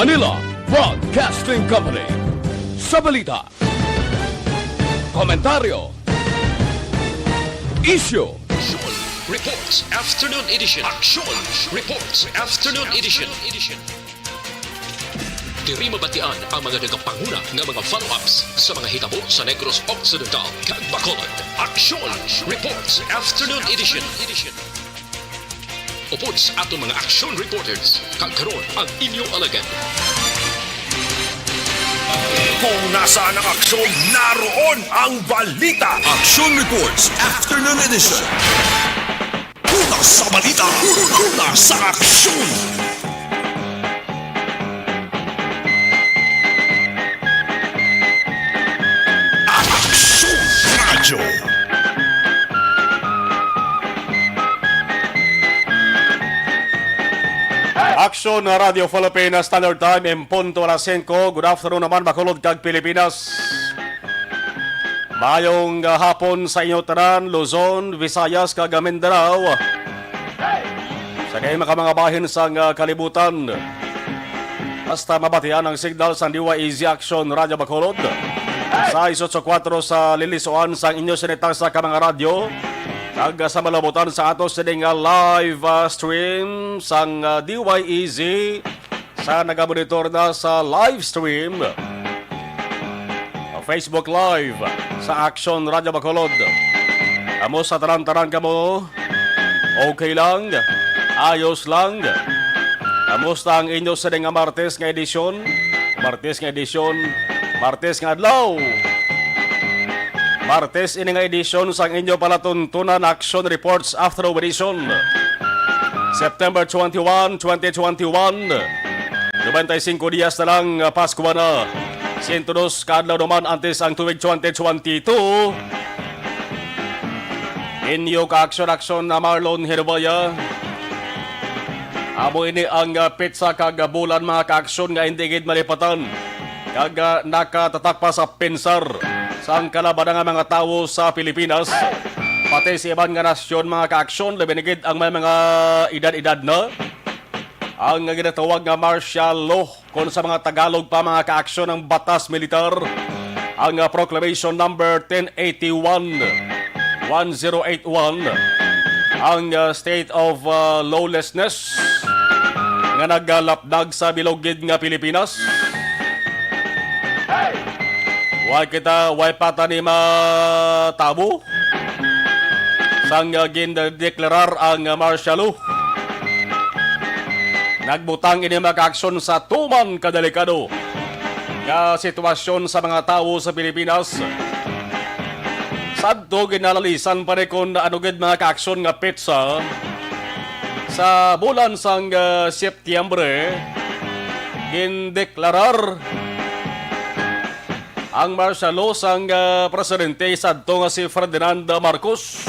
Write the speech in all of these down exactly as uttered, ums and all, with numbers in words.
Manila Broadcasting Company. Sa balita, komentaryo, isyu, Aksyon Reports Afternoon Edition. Aksyon Reports Afternoon Edition. Diri mabatian ang mga nagapanguna nga mga follow-ups sa mga hitabo sa Negros Occidental kag Bacolod. Aksyon Reports Afternoon Edition. Upod sa aton mga action reporters, kag karon ang inyo alagad. Kung nasaan ang aksyon, naroon ang balita. Action Reports Afternoon Edition. Una sa balita, una sa aksyon. Aksyon Radyo. Aksyon Radyo Philippines Standard Time, en punto alas singko. Good afternoon naman, Bacolod kag Pilipinas. Mayong, ah, hapon sa inyo tanan, Luzon, Visayas, kag Mindanao. Sa diin man ka mga bahin sang, ah, kalibutan. Basta mabatian ang signal sang D Y E Z Aksyon Radyo Bacolod. Sa sais otso kuwatro sa lilisuan sang inyo sinitang sa ka mga radyo. Kag sa malabutan sa ato sining, ah, live, ah, stream sang, ah, D Y E Z sa nagamonitor na sa live stream, Facebook Live sa Aksyon Radyo Bacolod. Kamusta tanan-tanan kamo? Okay lang? Ayos lang? Kamusta ang inyo sining nga Martes nga edisyon? Martes nga edisyon, Martes nga adlaw. Martes ini nga edisyon sang inyo palatuntunan Action Reports After Edition. September twenty-one, twenty twenty-one. Nobenta y singko dias na lang, ah, Paskwa na. Siyento dos ka adlaw naman antes ang tuig twenty twenty-two. Inyo ka-aksyon-aksyon na Marlon Herboya. Amo ini ang, ah, petsa kag bulan, mga kaaksyon, nga hindi gid malipatan, kag, ah, nakatatak pa sa pensar sang kalabanan nga mga tawo sa Pilipinas, pati sa iban nga nasyon, mga kaaksyon, labi na gid ang may mga edad-edad na. Ang ginatawag nga martial law, kon sa mga Tagalog pa, mga kaaksyon, ang batas militar, ang, ah, Proclamation Number ten eighty-one, one zero eight one, ang, ah, state of, ah, lawlessness nga nagalapdag sa bilog gid nga Pilipinas. Wa kita, wa pa ta ni matabo sang, ah, gindeklarar ang, ah, martial law. Nagbutang ini, mga kaaksyon, sa tuman ka delikado nga sitwasyon sa mga tawo sa Pilipinas. Sadto ginalalisan pa ni kon ano gid, mga kaaksyon, nga petsa sa bulan sang, ah, Setyembre, gindeklarar ang martial law sang, ah, presidente sadto nga si Ferdinand Marcos.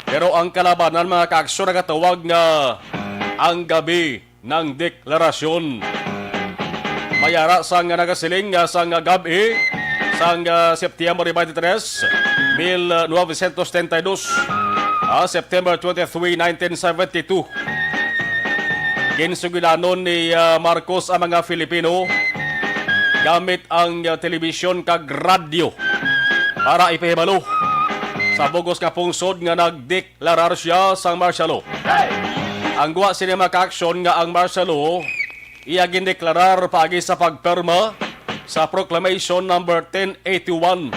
Pero ang kalabanan, mga kaaksyon, nagatawag nga ang gabi ng deklarasyon. May ara sang nagasiling nga sang gab-i sang, ah, September twenty-three, mil novecientos setenta y dos, ah, September twenty-three, nineteen seventy-two. Ginsugilanon ni, ah, Marcos ang mga Filipino gamit ang, ah, telebisyon kag radyo para ipahibalo sa bug-os nga pungsod nga nagdeklarar siya sang martial law. Ang gwa sini, mga kaaksyon, nga ang martial law iya gindeklarar paagi sa pagpirma sa Proclamation Number ten eighty-one.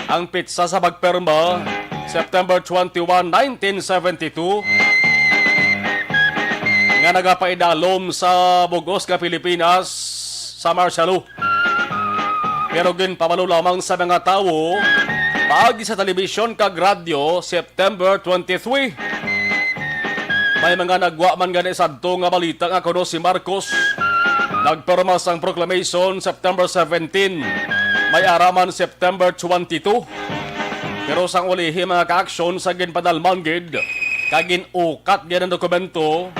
Ang petsa sa pagpirma, September twenty-one, nineteen seventy-two, nga nagapaidalom sa bug-os nga Pilipinas sa martial law. Pero ginpabalo lamang sa mga tawo paagi sa telebisyon kag radyo, September twenty-three. May mga nagwa man gani sadto nga balita nga kuno si Marcos nagpirma sang proclamation September seventeen, may ara man September twenty-two. Pero sang ulihi, mga kaaksyon, sa ginpadalman gid kag gin-ukat gid ang dokumento,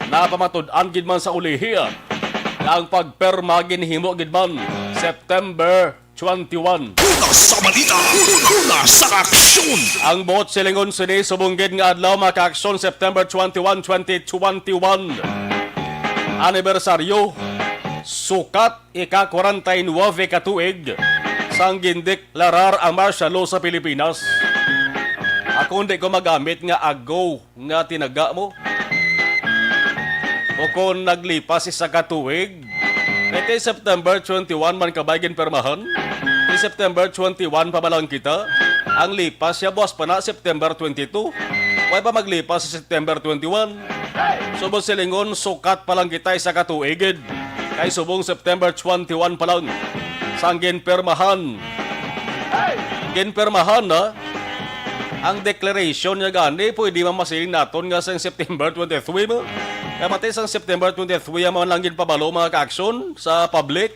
napamatud-an gid man sa ulihi nga ang pagpirma ginhimo gid man September twenty-one. Una sa balita, una sa aksyon. Ang buot silingon sini subong gid nga adlaw, mga kaaksyon, September twenty-one, twenty twenty-one. Anibersaryo Sukat ika-kwarenta y nuwebe ka tuig sang gindeklarar ang martial law sa Pilipinas. Ako, hindi ko magamit nga ago nga tinaga mo. O kon naglipas isa ka tuig, kay ti September twenty-one man ka bay ginpirmahan? Ti September twenty-one pa ba lang kita? Ang lipas ya buwas pa na, September twenty-two. Way pa maglipas sa September twenty-one. Subong silingon, sukat pa lang kita isa ka tuig gid. Kay subong September twenty-one pa lang sang ginpirmahan. Ginpirmahan na ang declaration niya gani, pwede man masiling naton nga sang September twenty-three mo. Kay mati sang September twenty-three ang man lang ginpabalo, mga ka-aksyon, sa public.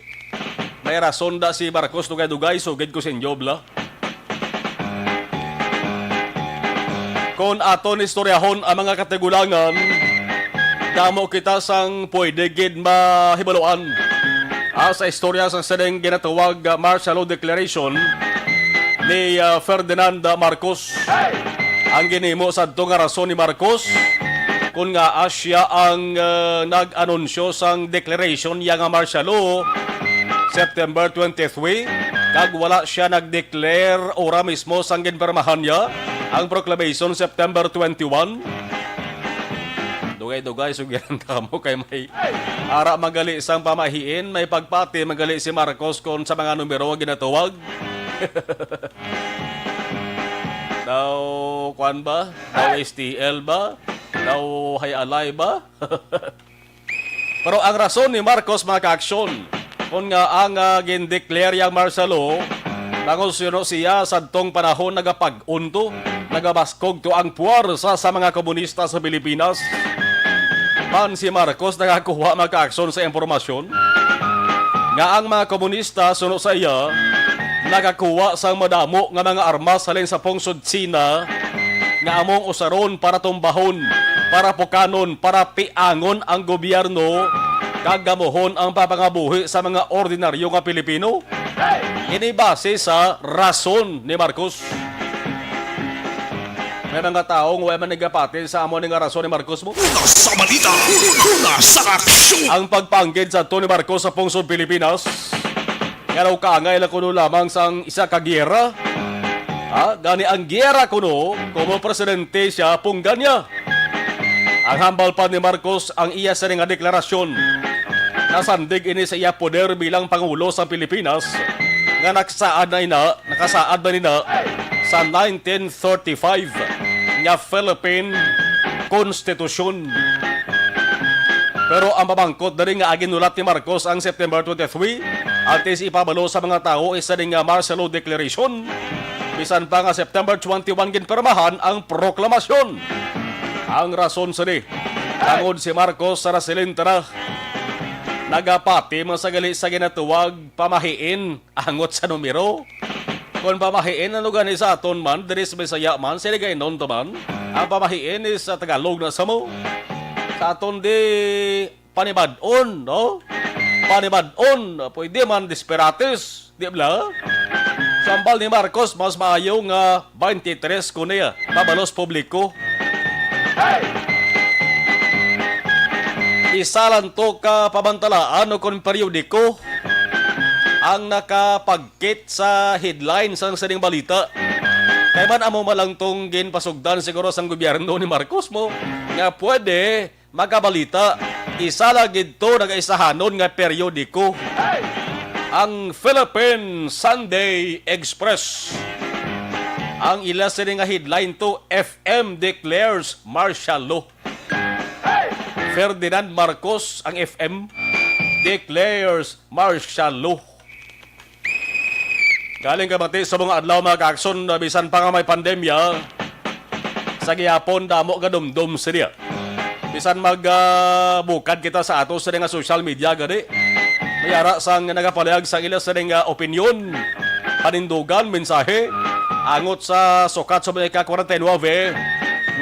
May rason da si Marcos, dugay-dugay, sugid ko sa inyo, bla. Kon aton istoryahon ang mga katigulangan, damo kita sang pwede gid mahibaluan, ah, sa istorya sang sining ginatawag, ah, martial law declaration ni, ah, Ferdinand Marcos. Ang ginhimo sadto nga rason ni Marcos, kun ngaa siya ang, ah, nag-anunsyo sang declaration niya nga martial law September twenty-three, kag wala siya nag-declare ora mismo sang ginpirmahan niya ang proclamation September twenty-one. Dugay-dugay, sugiran ta mo kay may ara magali sang pamahiin, may pagpati magali si Marcos kon sa mga numero nga ginatawag. Daw, kwan ba? Daw S T L ba? Daw Hay Alay ba? Pero ang rason ni Marcos, mga ka-aksyon, kon nga ang, ah, gindeclare yang martial law, tungod suno siya sadtong panahon nagapag-on to, nagabaskog to ang puwersa sa mga komunista sa Pilipinas. Man si Marcos nakakuha, mga ka-aksyon, sa impormasyon nga ang mga komunista suno sa iya nakakuha sang madamo nga mga armas halin sa pungsod China nga among usaron para tumbahon, para pukanon, para piangon ang gobyerno, kag gamuhon ang papangabuhi sa mga ordinaryo nga Pilipino. Ini base sa rason ni Marcos. May mga tawo nga wala man nagapati sa amo ni nga rason ni Marcos mo. Una sa balita, una sa aksyon. Ang pagpanggid sadto ni Marcos sa pungsod Pilipinas, nga daw kaangay lang kuno lamang sang isa ka giyera. Ha? Gani ang giyera kuno, komo presidente siya, punggan niya. Ang hambal pa ni Marcos ang iya sini nga deklarasyon. Nasandig ini sa iya poder bilang pangulo sa Pilipinas nga nakasaad na ina, nakasaad na nina sa nineteen thirty-five nga Philippine Constitution. Pero ang pamangkot diri nga ginulat ni Marcos ang September twenty-three, antes ipabalo sa mga tawo isa ding, ah, martial law declaration, bisan pa nga September twenty-one ginpirmahan ang proklamasyon. Ang rason sini, tungod si Marcos sa residente na nagapati man sa gali sa ginatuwag pamahiin angot sa numero. Kon pamahiin, ano gani sa aton man, diri sa Bisaya man, sa Hiligaynon to man, ang pamahiin is sa Tagalog na sa mo. Sa aton di panibad-on, no? Panibad-on, pwede man disparates, di ba? Sa hambal ni Marcos, mas maayo nga twenty-three kuno, ah, pabalos publiko. Isa lang to ka pamantalaan o kon periodiko ang nakapagkit sa headline sang sining balita. Kay man amo man lang tong ginpasugdan siguro sang gobyerno ni Marcos mo nga pwede makabalita. Isa lang gid to nagaisahanon nga periodiko, ang Philippine Sunday Express. Ang ila sini nga headline to, F M declares martial law. Ferdinand Marcos ang F M declares martial law. Galing kabati sa mga adlaw, mga ka-aksyon, na bisan pa nga may pandemya, sa gihapon damo gadumdom sila. Bisan mag, ah, bukad kita sa ato sa nga social media gani, may ara sang nagapalayag sa ila sa nga opinyon, panindugan, mensahe angot sa sukat sa mga ika-kwarenta y nuwebe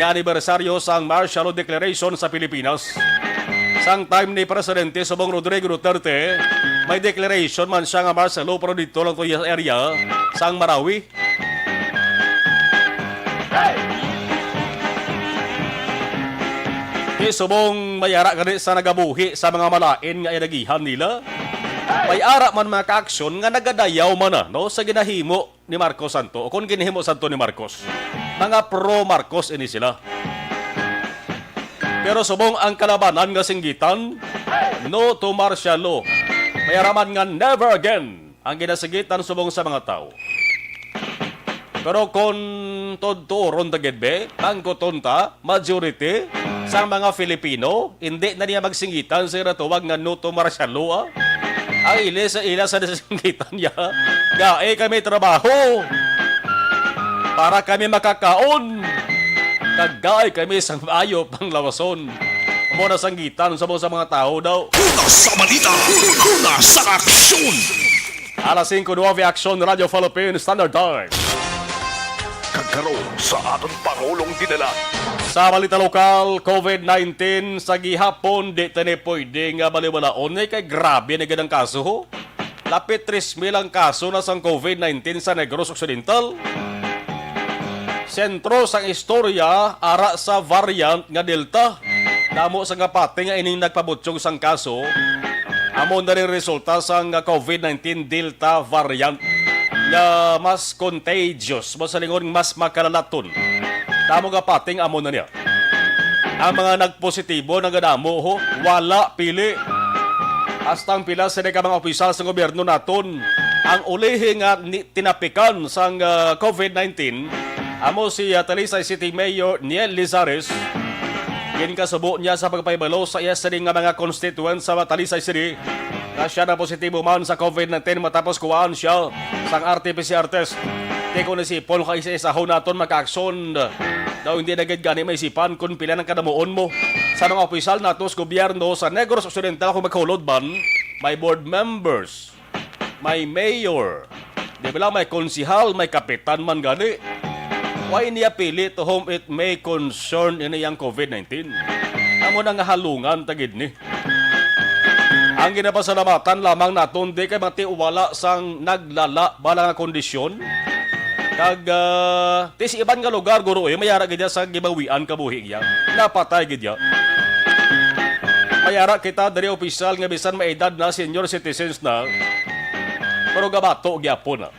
nga anibersaryo sang martial law declaration sa Pilipinas. Sang time ni Presidente subong Rodrigo Duterte, may declaration man siya nga martial law, pero dito lang to sa area sang Marawi. Subong may ara gani sa nagabuhi sa mga malain nga inagihan nila. May ara man mga kaaksyon nga nagadayaw man na, no, sa ginahimo ni Marcos santo, o kung ginahimo santo ni Marcos. Mga pro Marcos ini sila. Pero subong ang kalabanan nga singgitan, no to martial law. May ara man nga never again ang ginasigitan subong sa mga tawo. Pero kung tuturon ta gid, be, tangkuton ta, majority sang mga Filipino, hindi na niya magsingitan sa ira tuwag nga no to martial law, ah. Ang ili sa ila sa singgitan niya, gai kami trabaho para kami makakaon. Kag gai kami sang maayo panglawason. Amo na sanggitan sa mga, sa mga tawo daw. Una sa balita, una sa aksyon. Alas singko nuwebe, Aksyon Radyo Philippine Standard Time. Kag karon sa aton Pangulong Dinala. Sa balita lokal, covid nineteen sa gihapon, di tani pwede nga baliwalaon ni kay grabe na gid ang kaso, ho. Lapit tres mil ang kaso na sang covid nineteen sa Negros Occidental. Sentro sang istorya, ara sa variant nga Delta. Damo sa kapati nga ining nagpabutyog sang kaso, amo na rin resulta sang covid nineteen Delta variant nga mas contagious, mas sa lingon mas makalalaton. Damo nga pating amo na niya. Ang mga nagpositibo nagadamo, ho, wala pili. Hasta ang pila sini ka mga opisyal sa gobyerno naton ang ulihi nga ni-, tinapikan sang, ah, covid nineteen, amo si, ah, Talisay City Mayor Niel Lizares. Ginkasubo niya sa pagpahibalo sa iya sini nga mga constituents sa Talisay City nga siya na positibo man sa covid nineteen matapos kuhaan siya sang R T P C R test. Di ko nasipon kay isa-isahon naton makaaksyon. Daw hindi na gid gani maisipan kung pila nang kadamuon mo. Sa mga opisyal nato sa gobyerno sa Negros Occidental, kung magkulod man, may board members, may mayor, di ba lang, may konsihal, may kapitan man gani. Why niya pili to whom it may concern ini ang covid nineteen? Amo na nga halungan ta gid ni. Ang ginapasalamatan lamang naton di kay mati wala sang naglala bala nga kondisyon. Kag, ah, ti sa iban nga lugar, guro, eh, may ara gid ya sa gibawian kabuhi ya. Napatay gid ya. May ara kita diri opisyal nga bisan may edad na, senior citizens na, pero gabato gyapon na.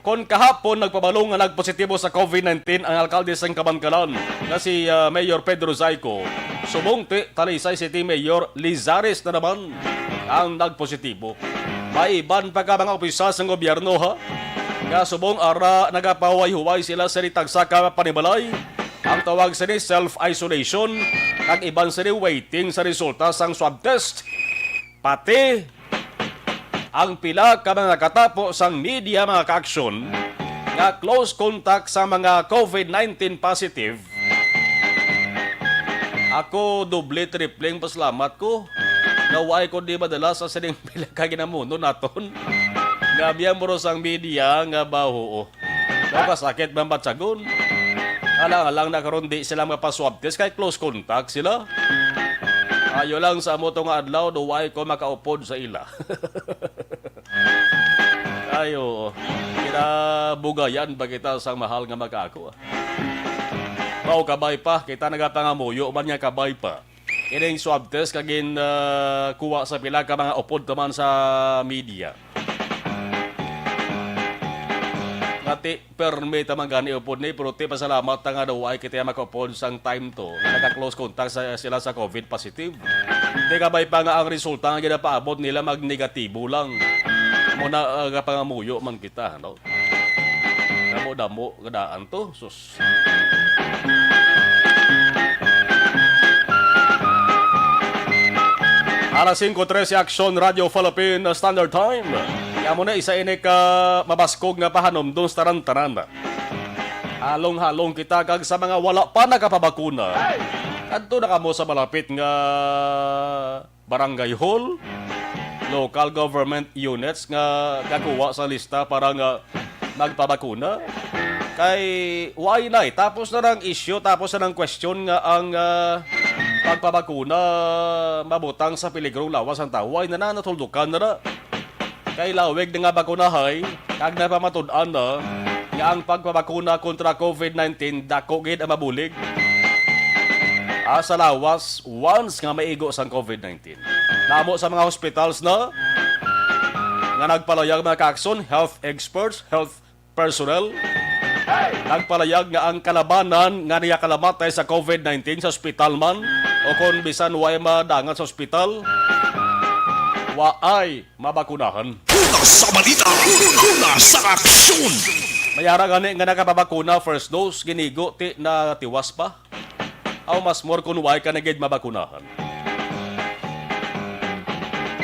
Kon kahapon nagpabalo nga nagpositibo sa covid nineteen ang alkalde sang Kabankalan nga si, ah, Mayor Pedro Zayco, subong ti Talisay City Mayor Lizares na naman ang nagpositibo. May iban pa ka mga opisyal sang gobyerno, ha, nga subong ara nagapahuway-huway sila sa tagsa ka panimalay. Ang tawag sini self-isolation, kag iban sini waiting sa resulta sang swab test. Pati ang pila ka mga katapo sang media, mga kaaksyon, nga close contact sa mga covid nineteen positive, ako doble, tripleng pasalamat ko nga wala ko di madala sa sining pila ka ginamuno naton nga miyembro sang media nga baho. Daw kasakit man batyagon. Alang-alang na karon di sila mapaswab test kay close contact sila. Ayo lang sa amo to nga adlaw, daw wala ko makaupod sa ila. Ay, oo. Kinabugayan ba kita sang mahal nga mag-ako, ah? Mao kabay pa, kita nagapangamuyo man nga kabay pa. Ining swab test kag gin, ah, kuha sa pila ka mga upod taman sa media. Ngati, permi taman gani upod ni, pero ti pasalamat ta nga daw ay kita makaupod sang time to. Naka-close contact sa, sila sa covid positive. Di kabay pa nga ang resulta nga ginapaabot nila mag-negatibo lang. Muna, ah, kapangamuyo man kita, no? Damo-damo, gadaan to. Sus. Alas singko trese, Aksyon Radyo Philippine Standard Time. Kaya mo na isa ini ka mabaskog nga pahanumdom sa tanan-tanan. Halong-halong kita kag sa mga wala pa nakapabakuna. Kadto na kamo sa malapit nga barangay hall, local government units nga gakuha sa lista para nga magpabakuna. Kay why na eh? Tapos na nang issue, tapos na nang question nga ang, ah, pagpabakuna mabutang sa peligrong lawas ang tawo. Ay na na, natuldukan na na. Kay lawig na nga bakunahay, kag napamatud-an na nga ang pagpabakuna kontra covid nineteen dako gid ang mabulig. ah, sa lawas once nga maigo sang COVID nineteen. Namo sa mga hospitals na nga nagpalayag, mga kaakson, health experts, health personnel, nagpalayag nga ang kalabanan nga nagakalamatay sa COVID nineteen sa ospital man o kon bisan way madangat sa ospital, waay mabakunahan. Una sa balita, una sa aksyon. May ara gani nga nakapabakuna, first dose, ginigo ti natiwas pa. Aw mas more kun way ka na gid mabakunahan.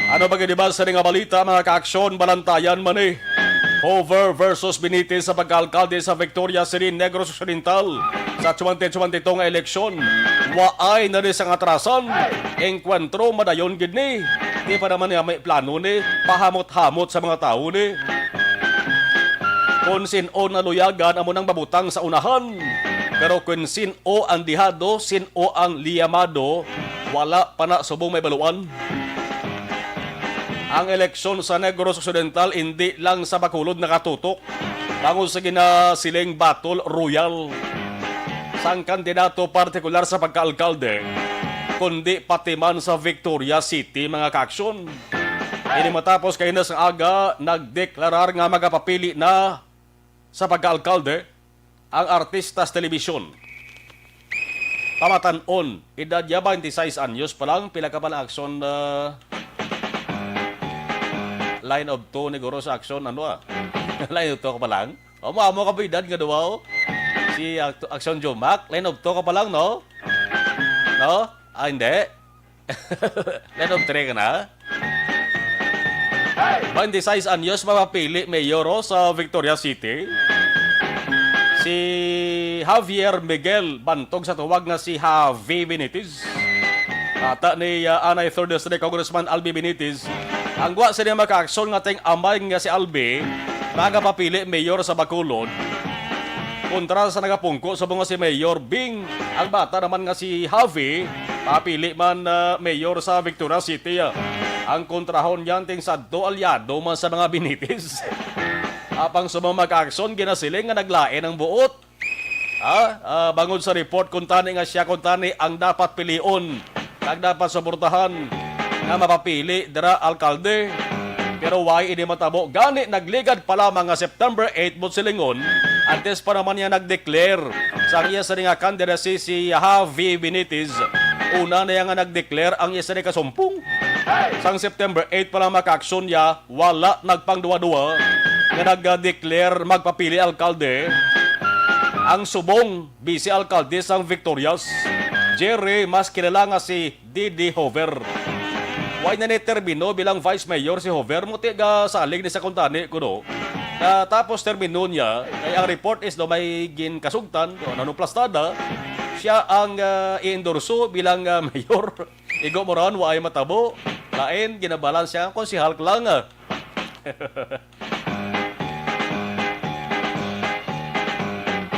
Ano pa gid ba sa nga balita, mga kaaksyon? Balantayan man ni Hover versus Benitez sa pagkaalkalde sa Victoria City, Negros Occidental sa twenty twenty-two nga eleksyon. Waay na ni sang atrasan. Engkwentro madayon gid ni. Di pa naman nga may plano ni pahamot-hamot sa mga tawo ni. Kung sin-o naluyagan, amo nang mabutang sa unahan. Pero kung sin-o ang dihado, sin-o ang liyamado, wala pa na subong may baluan. Ang eleksyon sa Negros Occidental indi lang sa Bacolod nakatutok tungod sa ginasiling battle royal sang kandidato partikular sa pagkaalkalde, kundi pati man sa Victoria City, mga kaaksyon. Ini matapos kaina sang aga nagdeklarar nga magapapili na sa pagkaalkalde ang artista sa telebisyon. Pamatan-on, edad niya twenty-six anyos pa lang, pila ka pa lang aksyon, ah, line of two ni guro sa aksyon, ano, ah? Line of two ka pa lang? O, mo, amo ka ba edad nga duwa, oh? Si Act-, Aksyon Jumac, line of two ka pa lang, no? No? Ah, hindi. Line of three ka na? Twenty-six anyos, mapapili mayor, oh, sa Victoria City. Si Javier Miguel, bantog sa tuwag nga si Javi Benitez. Ata ni, ah, anay Third District Congressman Albi Benitez. Ang gwa sini makaaksyon nga ting amay nga si Albi, nagapapili mayor sa Bacolod. Kontra sa nagapungko sa mga si Mayor Bing, ang bata naman nga si Javi, papili man, ah, mayor sa Victoria City, ah. Ang kontrahon niyan ting sadto alyado man sa mga Benitez. Apang sa mga mag-aksyon, ginasiling nga naglain ang buot. Ah, ah, bangod sa report, kuntani nga siya kuntani ang dapat pilion kag dapat suportahan nga mapapili dira alkalde. Pero why ini matabo? Gani nagligad pa lamang nga September eight, buot silingon, antes pa naman niya nag-declare sang iya sini nga candidacy si Javi Benitez. Una na niya nga nag-declare ang iya sini kasumpong. Sang September eight pa lang makaaksyon niya, wala nagpangduwa-duwa nga nag-declare magpapili alkalde ang subong vice alkalde sang Victorias, Jerry, mas kilala nga si Didi Hover. Way na ni termino bilang vice mayor si Hover, mo ti gasalig ni sa kuntani kuno. Ah, tapos termino niya, kay ang report is daw may ginkasugtan, o nanuplastada, siya ang, ah, i-endorso bilang, ah, mayor. Igo mo ron, waay matabo. Lain, ginabalan siya, konsehal ka lang, ah.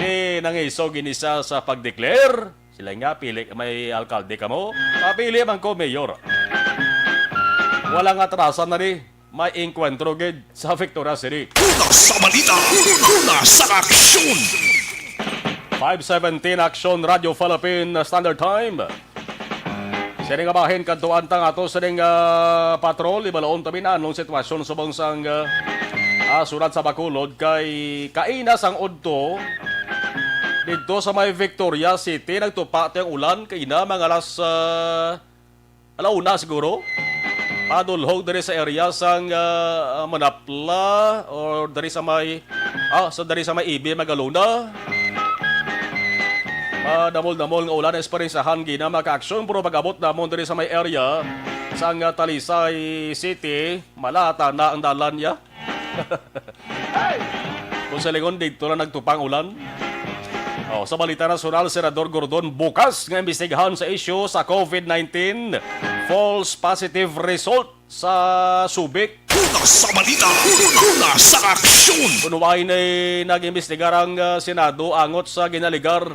Di nangisog ini sa, sa pag-declare. Sila nga, pili may alkalde kamo. Papili man ko, mayor. Wala nga atrasan na ni. May engkwentro gid sa Victoria City. Una sa balita, una sa aksyon. Five seventeen Action Radio Philippine Standard Time. Sini nga bahin, kadtuan ta nga ato sining, ah, patrol, ibalaon ta binan ang sitwasyon subong sang, ah, ah, sulat sa Bacolod kay kaina sang udto didto sa may Victoria City, nagtupa ti ang ulan kaina mga alas, ah, ala una siguro. Padulhog diri sa area sang, ah, Manapla or diri sa may, ah, sa diri sa may Ibi, Magalona. Madamol-damol nga ulan ang eksperensahan gina mga kaaksyon, pero pag-abot namon diri sa may area sang, ah, Talisay City, malata na ang dalan niya. Kung sa lingon, dito na nagtupang ulan. Oh, sa balita nasyonal, Senador Gordon bukas nga imbestigahan sa isyu sa COVID nineteen false positive result sa Subic. Una sa balita, una sa aksyon. Kuno way na nag-imbestigar ang, ah, Senado angot sa ginaligar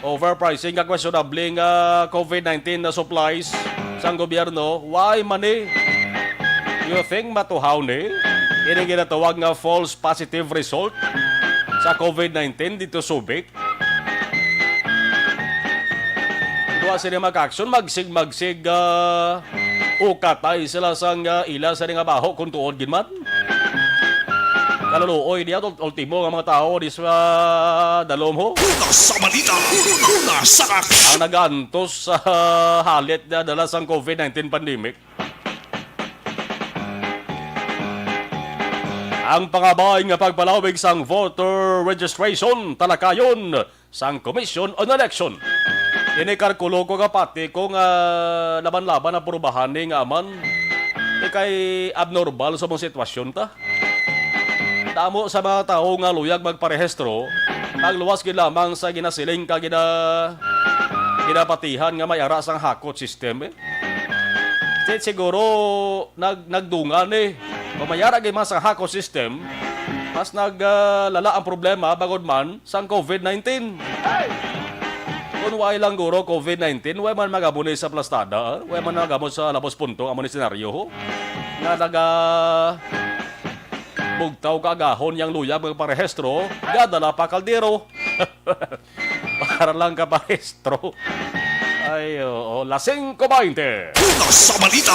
overpricing kag questionable nga COVID nineteen na supplies sang gobyerno, why man ni? You think matuhaw ni? Ini ginatawag nga false positive result sa COVID nineteen dito Subic. Wa sila makaaksyon, magsig-magsig, ah, ukatay sila sang, ah, ila sa nga baho kung tuod gid man. Kaluluoy niya, ul-, ultimo nga mga tao di sa dalom ho. Una sa balita, una sa aksyon. Ang nag-antos sa halit na dala sang covid nineteen pandemic. Ang pangabay nga pagpalawig sang voter registration talakayon sang Commission on Election. Ini kalkulo ko nga pati ko nga laban-laban ang prubahan ni nga aman. Di kay abnormal sa mong sitwasyon ta. Damo sa mga tawo nga luyag magparehistro, nagluwas gid lamang sa ginasiling ka gina-, ginapatihan nga may ara sang hakot system, eh. Di siguro nag-, nagdungan, eh. Kung may ara gid man sang hakot system, mas nag, ah, lala ang problema bangod man sang covid nineteen. Kung way lang guro covid nineteen, way man magamuni sa plastada, ah. Way man magamot sa labos punto, amo ni senaryo, ho. Nga naga bugtaw ka agahon yang luyag magparehistro, gadala pa kaldero. Para lang ka parehistro. Ay, oo. Las singko baynte. Una sa balita,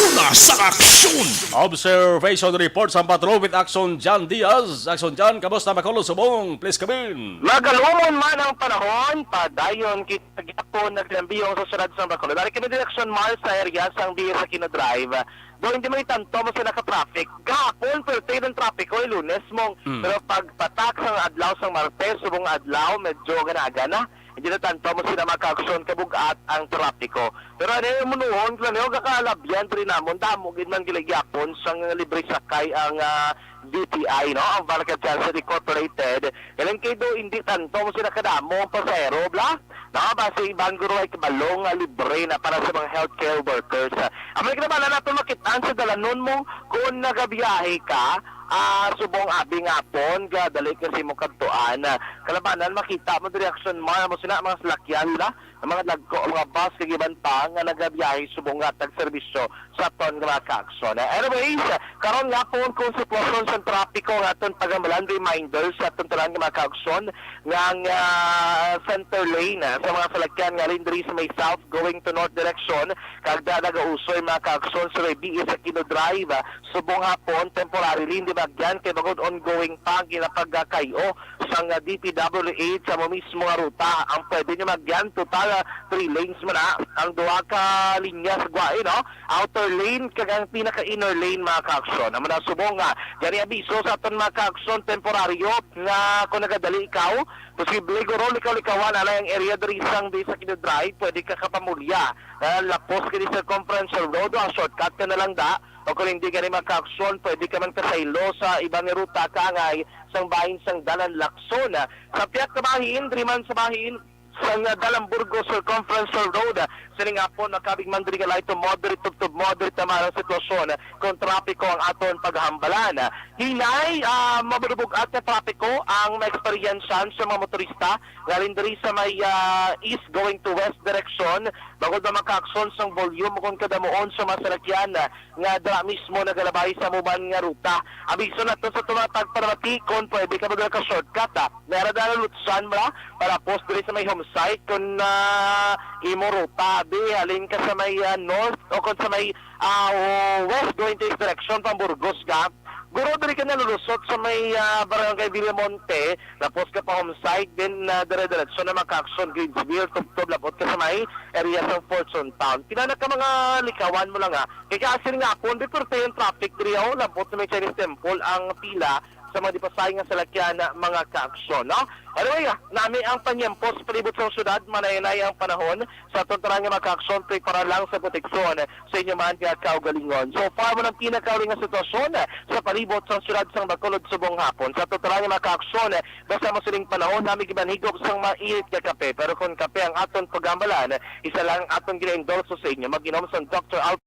una sa aksyon. Observation report sa Patrol with Action John Diaz. Action John, kamusta, Bacolod, Subong? Please come in. Magalumon man ang panahon, padayon kita gyapon naglambiyong sa siyudad sang Bacolod. Dari kami direksyon Mars sa area sang B S Aquino Drive. Do, hindi man itanto mo sila ka-traffic. Gahapon, full tail ang trapiko, eh, Lunes mong. Mm. Pero pagpatak sang adlaw sang Martes, subong adlaw, medyo ganaga na. Hindi na tanto mo sila makaaksyon, kabugat ang trapiko. Pero ano yung munuhon, kung ano yung kakalabyan, diri namon, damo gid man gila gyapon sang libre sakay ang, ah, V T I, no? Ang Varca Transit Incorporated. Galing kay do, hindi tanto mo sila kadamo ang pasahero, bla? No, base iban guro ay kabalo nga libre na para sa mga healthcare workers. Ah, amo na kinabalan nato makit-an sa dalanon mo kung nagabiyahe ka, ah, subong abi nga hapon, ga dali kasi mo kadtuan. Ah, kalabanan, makita mo diri aksyon mo, mo sina mga salakyan na, ang mga dagko, mga bus, kag iban pa nga nagabiyahe subong nga tag serbisyo sa aton nga mga kaaksyon. Anyways, karon nga po kung sitwasyon sa trapiko nga aton pagambalan, reminder sa aton tanan nga mga kaaksyon nga ang, ah, center lane, ah, sa mga salakyan nga rin diri sa may south going to north direction, kag da nagausoy mga kaaksyon sa may B S Aquino Drive, ah, subong hapon, temporary lane di bagyan kay bangod ongoing pa ang ginapagkay-o sang, ah, D P W H sa mo mismo nga ruta. Ang pwede nyo magyan, total, ah, three lanes man na ang duha ka linya sa gwae, no? Outer lane kag ang pinaka-inner lane, mga kaaksyon. Amo na subong nga gani abiso sa aton mga kaaksyon temporaryo nga kung nagadali ikaw, posible guro likaw-likawan anay ang area diri sang di sa Kinudray, pwede ka kapamulya, ah, lapos kini circumferential road o ang shortcut ka na lang da, o kung hindi gani mga kaaksyon, pwede ka man kasaylo sa ibang ruta kaangay sang bahin sang Dalan Lacson. Sa pihak ka bahin, diri man sa bahin, sang, ah, Dalamburgo Circumferential Road. Sining hapon, makabig man diri nga light to moderate, tubtob moderate naman ang sitwasyon kung trapiko ang aton paghambalan. Hinay, ah, mabubugat nga trapiko ang maeksperiensyahan sa mga motorista nga rin diri sa may, ah, east going to west direction. Bangod na makaakson sang volume kung kadamuon sa mga salakyan, ah, nga dira mismo nagalabay sa muman nga ruta. Abiso nato sa tumatag panamati kon pwede ka magdala ka shortcut, ah. Meron na lutsan mo na para post diri sa may home site kon, ah, imo ruta, abi, halin ka sa may, ah, north o kon sa may, ah, west going to east direction, pang Burgos ka. Guro diri ka nalulusot sa may, ah, Barangay Villamonte, tapos ka pa home site, then, ah, dire-diretso na makaakson Gainesville, tubtob labot ka sa may area sa Fortune Town. Pila na ka mga likawan mo lang, ha. Kay kaasi nga hapon, reporte yung traffic diri, oh, labot sa may Chinese Temple ang pila sa mga dipasay nga salakyan na mga kaaksyon, no? Anyway, ah, nami ang panyempo sa palibot sa syudad, manay-anay ang panahon sa aton tanan nga mga kaaksyon, prepara lang sa proteksyon sa inyo man nga kaugalingon. So far, mo nang pinakauli nga sitwasyon sa palibot sa syudad sang Bacolod subong hapon. Sa aton tanan nga mga kaaksyon, basta mo sining panahon, nami gimanhigop sang mainit nga kape. Pero kung kape ang aton pagambalan, isa lang ang aton gina-endorse sa inyo. Mag-inom sang Doctor Al-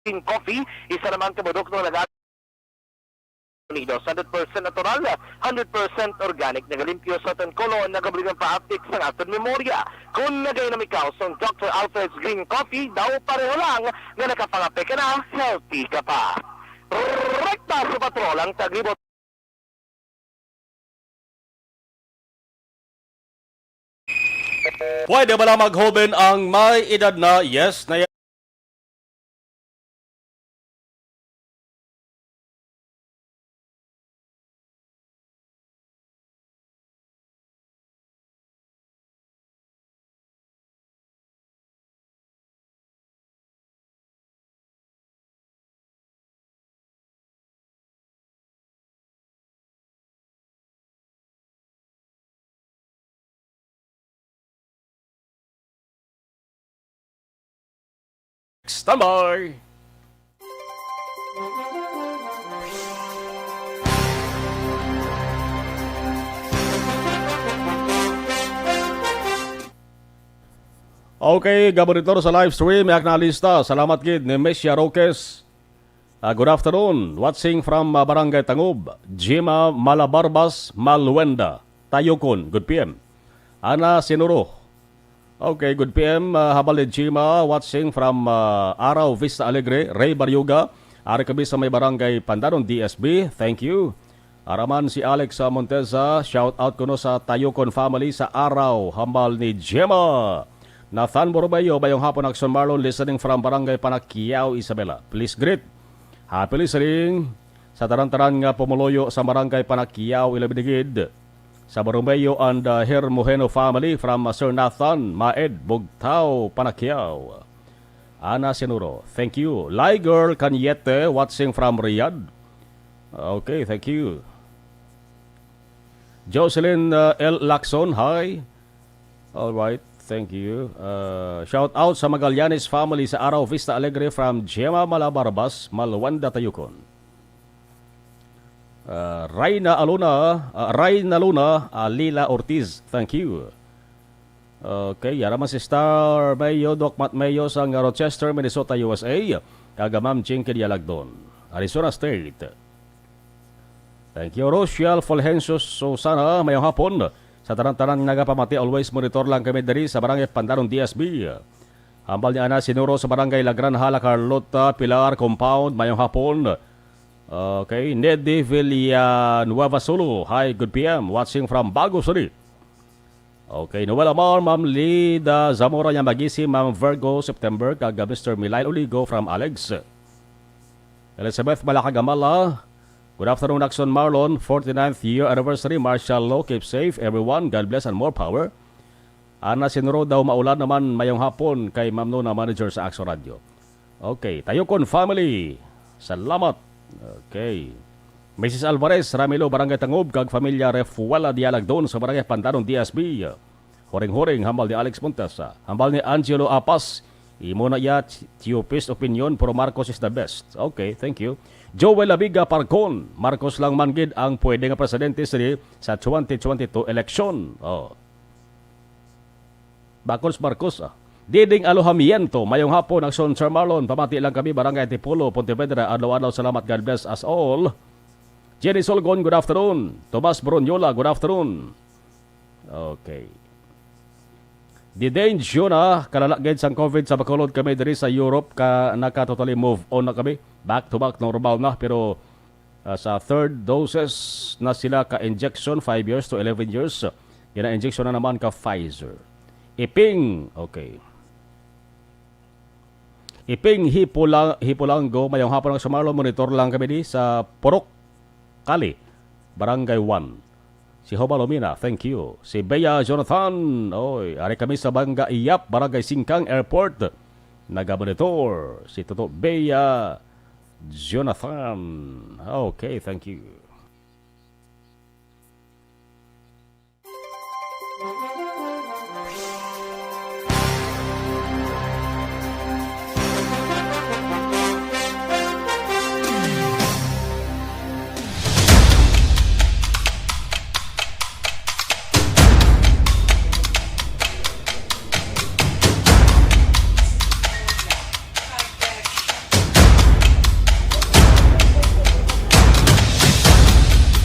Green Coffee, isa naman ka produkto nga nag- Unidos, hundred percent natural, hundred percent organic, nagalimpyo sa aton kolon, nagabulig ang paaptik sa aton memorya. Kung nagainom ikaw sa Doctor Alfred's Green Coffee, daw pareho lang nga nakapangape ka na, healthy ka pa. Rekta sa patrol ang taglibot. Pwede bala maghoben ang may edad na? Yes na. Standby! Okay, gaboritor sa live stream, may aknalista. Salamat gid ni Messia Roques. Ah, good afternoon. Watching from, ah, Barangay Tangub. Jima Malabarbas, Maluenda, Tayukon. Good P M. Ana Sinuro. Okay, good P M, ah, habal ni Jima, watching from, ah, Araw, Vista Alegre, Ray Baryoga. Ari kami sa may Barangay Pandanon, D S B. Thank you. Araman si Alex, ah, Monteza. Shout out kuno sa Tayukon family sa Araw, hambal ni Jima. Nathan Borromeo, mayong hapon, Action Marlon, listening from Barangay Panakiao, Isabela. Please greet. Happy listening sa tanan-tanan nga pumuluyo sa Barangay Panakiao, Ilabinigid, sa Borromeo and, uh, Hermojeno family from, uh, Sir Nathan Maed, Bugtao, Panakiao. Ana Sinuro, thank you. Lai Girl Caniete, watching from Riyadh. Okay, thank you. Jocelyn, uh, L Lacson, hi. All right, thank you. Uh, shout out sa Magallanes family sa Araw, Vista Alegre from Gemma Malabarbas, Maluanda, Tayukon. Uh, Rayna Aluna, uh, Rayna Luna, uh, Lila Ortiz, thank you. Okay, yara man si Star Mayo, Doc Matt Mayo sang Rochester, Minnesota, U S A. Kag Ma'am Jinky Dialagdon, Arizona State. Thank you, Rochelle Fulgencio Susana. Mayong hapon. Sa tanan-tanan nga nagapamati, always monitor lang kami diri sa Barangay Pandanon, D S B. Hambal ni Ana Sinuro sa Barangay Lagran, Hala, Carlota, Pilar Compound. Mayong hapon. Okay, Nedi Villanueva Sulu. Hi, good P M. Watching from Bago City. Okay, Noel Amar, Ma'am Lida Zamora Yamagisi, Ma'am Virgo September, kag, uh, Mister Milail Oligo from Alex. Elizabeth Malakagamala, good afternoon, Action Marlon, forty-ninth year anniversary, martial law, keep safe, everyone, God bless and more power. Ana Sinuro daw, maulan naman, mayong hapon kay Ma'am Nona, manager sa Action Radio. Okay, Tayukon family. Salamat. Okay. Missus Alvarez Ramilo, Barangay Tangub, kag familia Refuela Dialagdon sa Barangay Pandanon, D S B. Huring-huring, hambal ni Alex Montesa. Hambal ni Angelo Apas, imo na iya, T-, T U Pist opinion, pero Marcos is the best. Okay, thank you. Joel Labiga Parcon, Marcos lang man gid ang pwede nga presidente sini sa twenty twenty-two election. Oh. Bakos Marcos, ah. Diding Alojamiento, mayong hapon, Action Sir Marlon. Pamati lang kami, Barangay Antipolo, Pontevedra. Adlaw-adlaw, salamat. God bless us all. Jenny Solgon, good afternoon. Tomas Bronyola, good afternoon. Okay. Diding Jonah, kalala gid sang COVID sa Bacolod, kami diri sa Europe ka naka-totally move on na kami. Back to back, normal na, pero ah, sa third doses na sila ka injection, five years to eleven years. Gina-injection na naman ka Pfizer. Iping, okay. Iping Hipula-, Hipulango, mayong hapon, Action Marlon, monitor lang kami di sa Purok Kali, Barangay one. Si Hoba Lumina, thank you. Si Bea Jonathan, oy, ari kami sa Banga Iyap, Barangay Singkang Airport. Nagamonitor si Toto Bea Jonathan. Okay, thank you.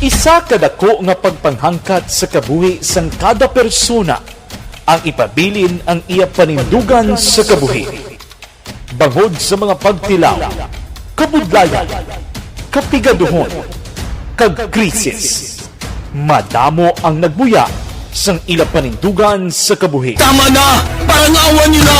Isa ka dako nga pagpanghangkat sa kabuhi sang kada persona ang ipabilin ang iya panindugan sa kabuhi. Bangod sa mga pagtilaw, kabudlayan, kapigaduhon, kag krisis, madamo ang nagbuya sang ila panindugan sa kabuhi. Tama na! Parangawan niyo na!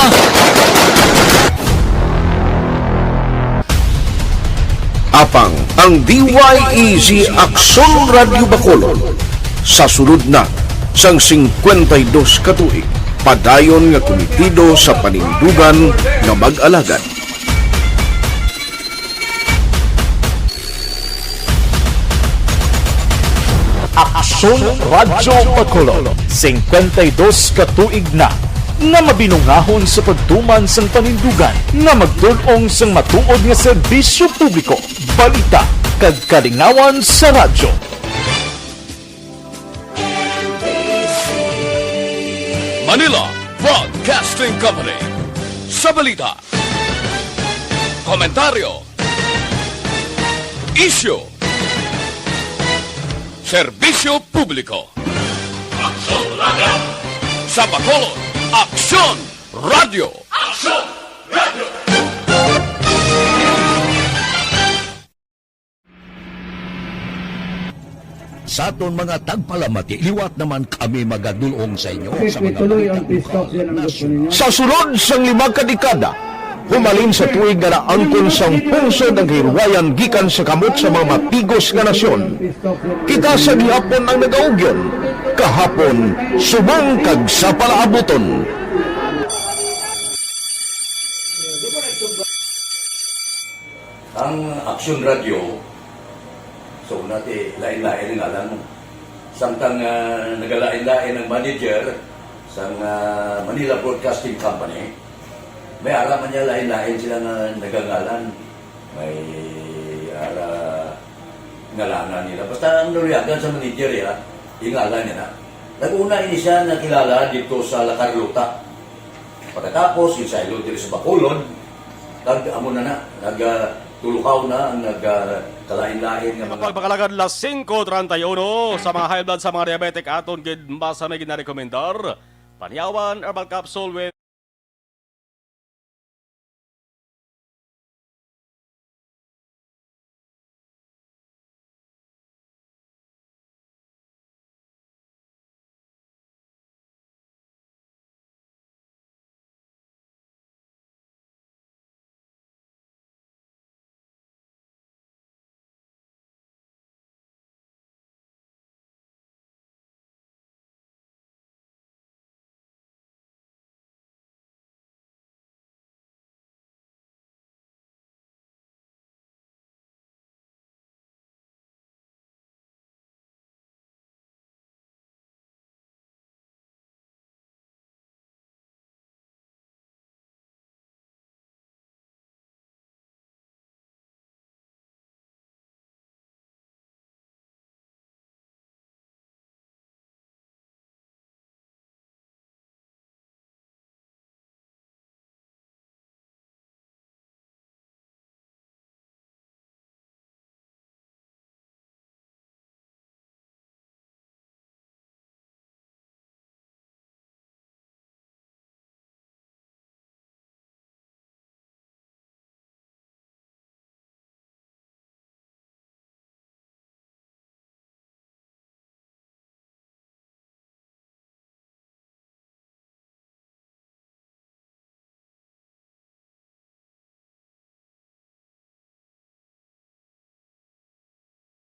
Apang ang D Y E Z Aksyon Radyo Bacolod sa sulod na sang singkwenta y dos ka tuig, padayon nga kumitido sa panindugan nga mag-alagad. Aksyon Radyo Bacolod, singkwenta y dos ka tuig na nga mabinungahon sa pagtuman sang panindugan nga magdul-ong sang matuod nga serbisyo publiko, balita, kag kalingawan sa radyo. Manila Broadcasting Company. Sa balita, komentaryo, isyu, serbisyo publiko. Aksyon Radyo. Sa Bacolod, Aksyon Radyo. Aksyon Radyo. Sa aton mga tagpalamati, liwat naman kami magadul-ong sa inyo sa mga balita lokal, nasyonal. Sa sulod sang lima ka dekada, humalin sa tuig nga naangkon sang pungsod ang kahilwayan gikan sa kamot sa mga matigos nga nasyon, kita sa gihapon ang nagaugyon, kahapon, subong kag sa palaabuton. Ang Aksyon Radyo, so, nati, lain-lain ang ngalan mo. Samtang, ah, nagalain-lain ang manager sang, ah, Manila Broadcasting Company, may ara man niya lain-lain sila nga nagangalan. May ara ngalanan nila. Basta ang naluyagan sa manager, ya, ingalan niya na. Nag-una ini siya nakilala dito sa La Carlota. Pagkatapos, yung saylo diri sa Bacolod, kag amo na na, nag, ah, tulukaw na ang nag, ah, kalain-lain nga mga Pagpakalagad, las singko treinta y uno, sa mga high blood, sa mga diabetic, aton gid basta may ginarekomendar. Panyawan herbal capsule with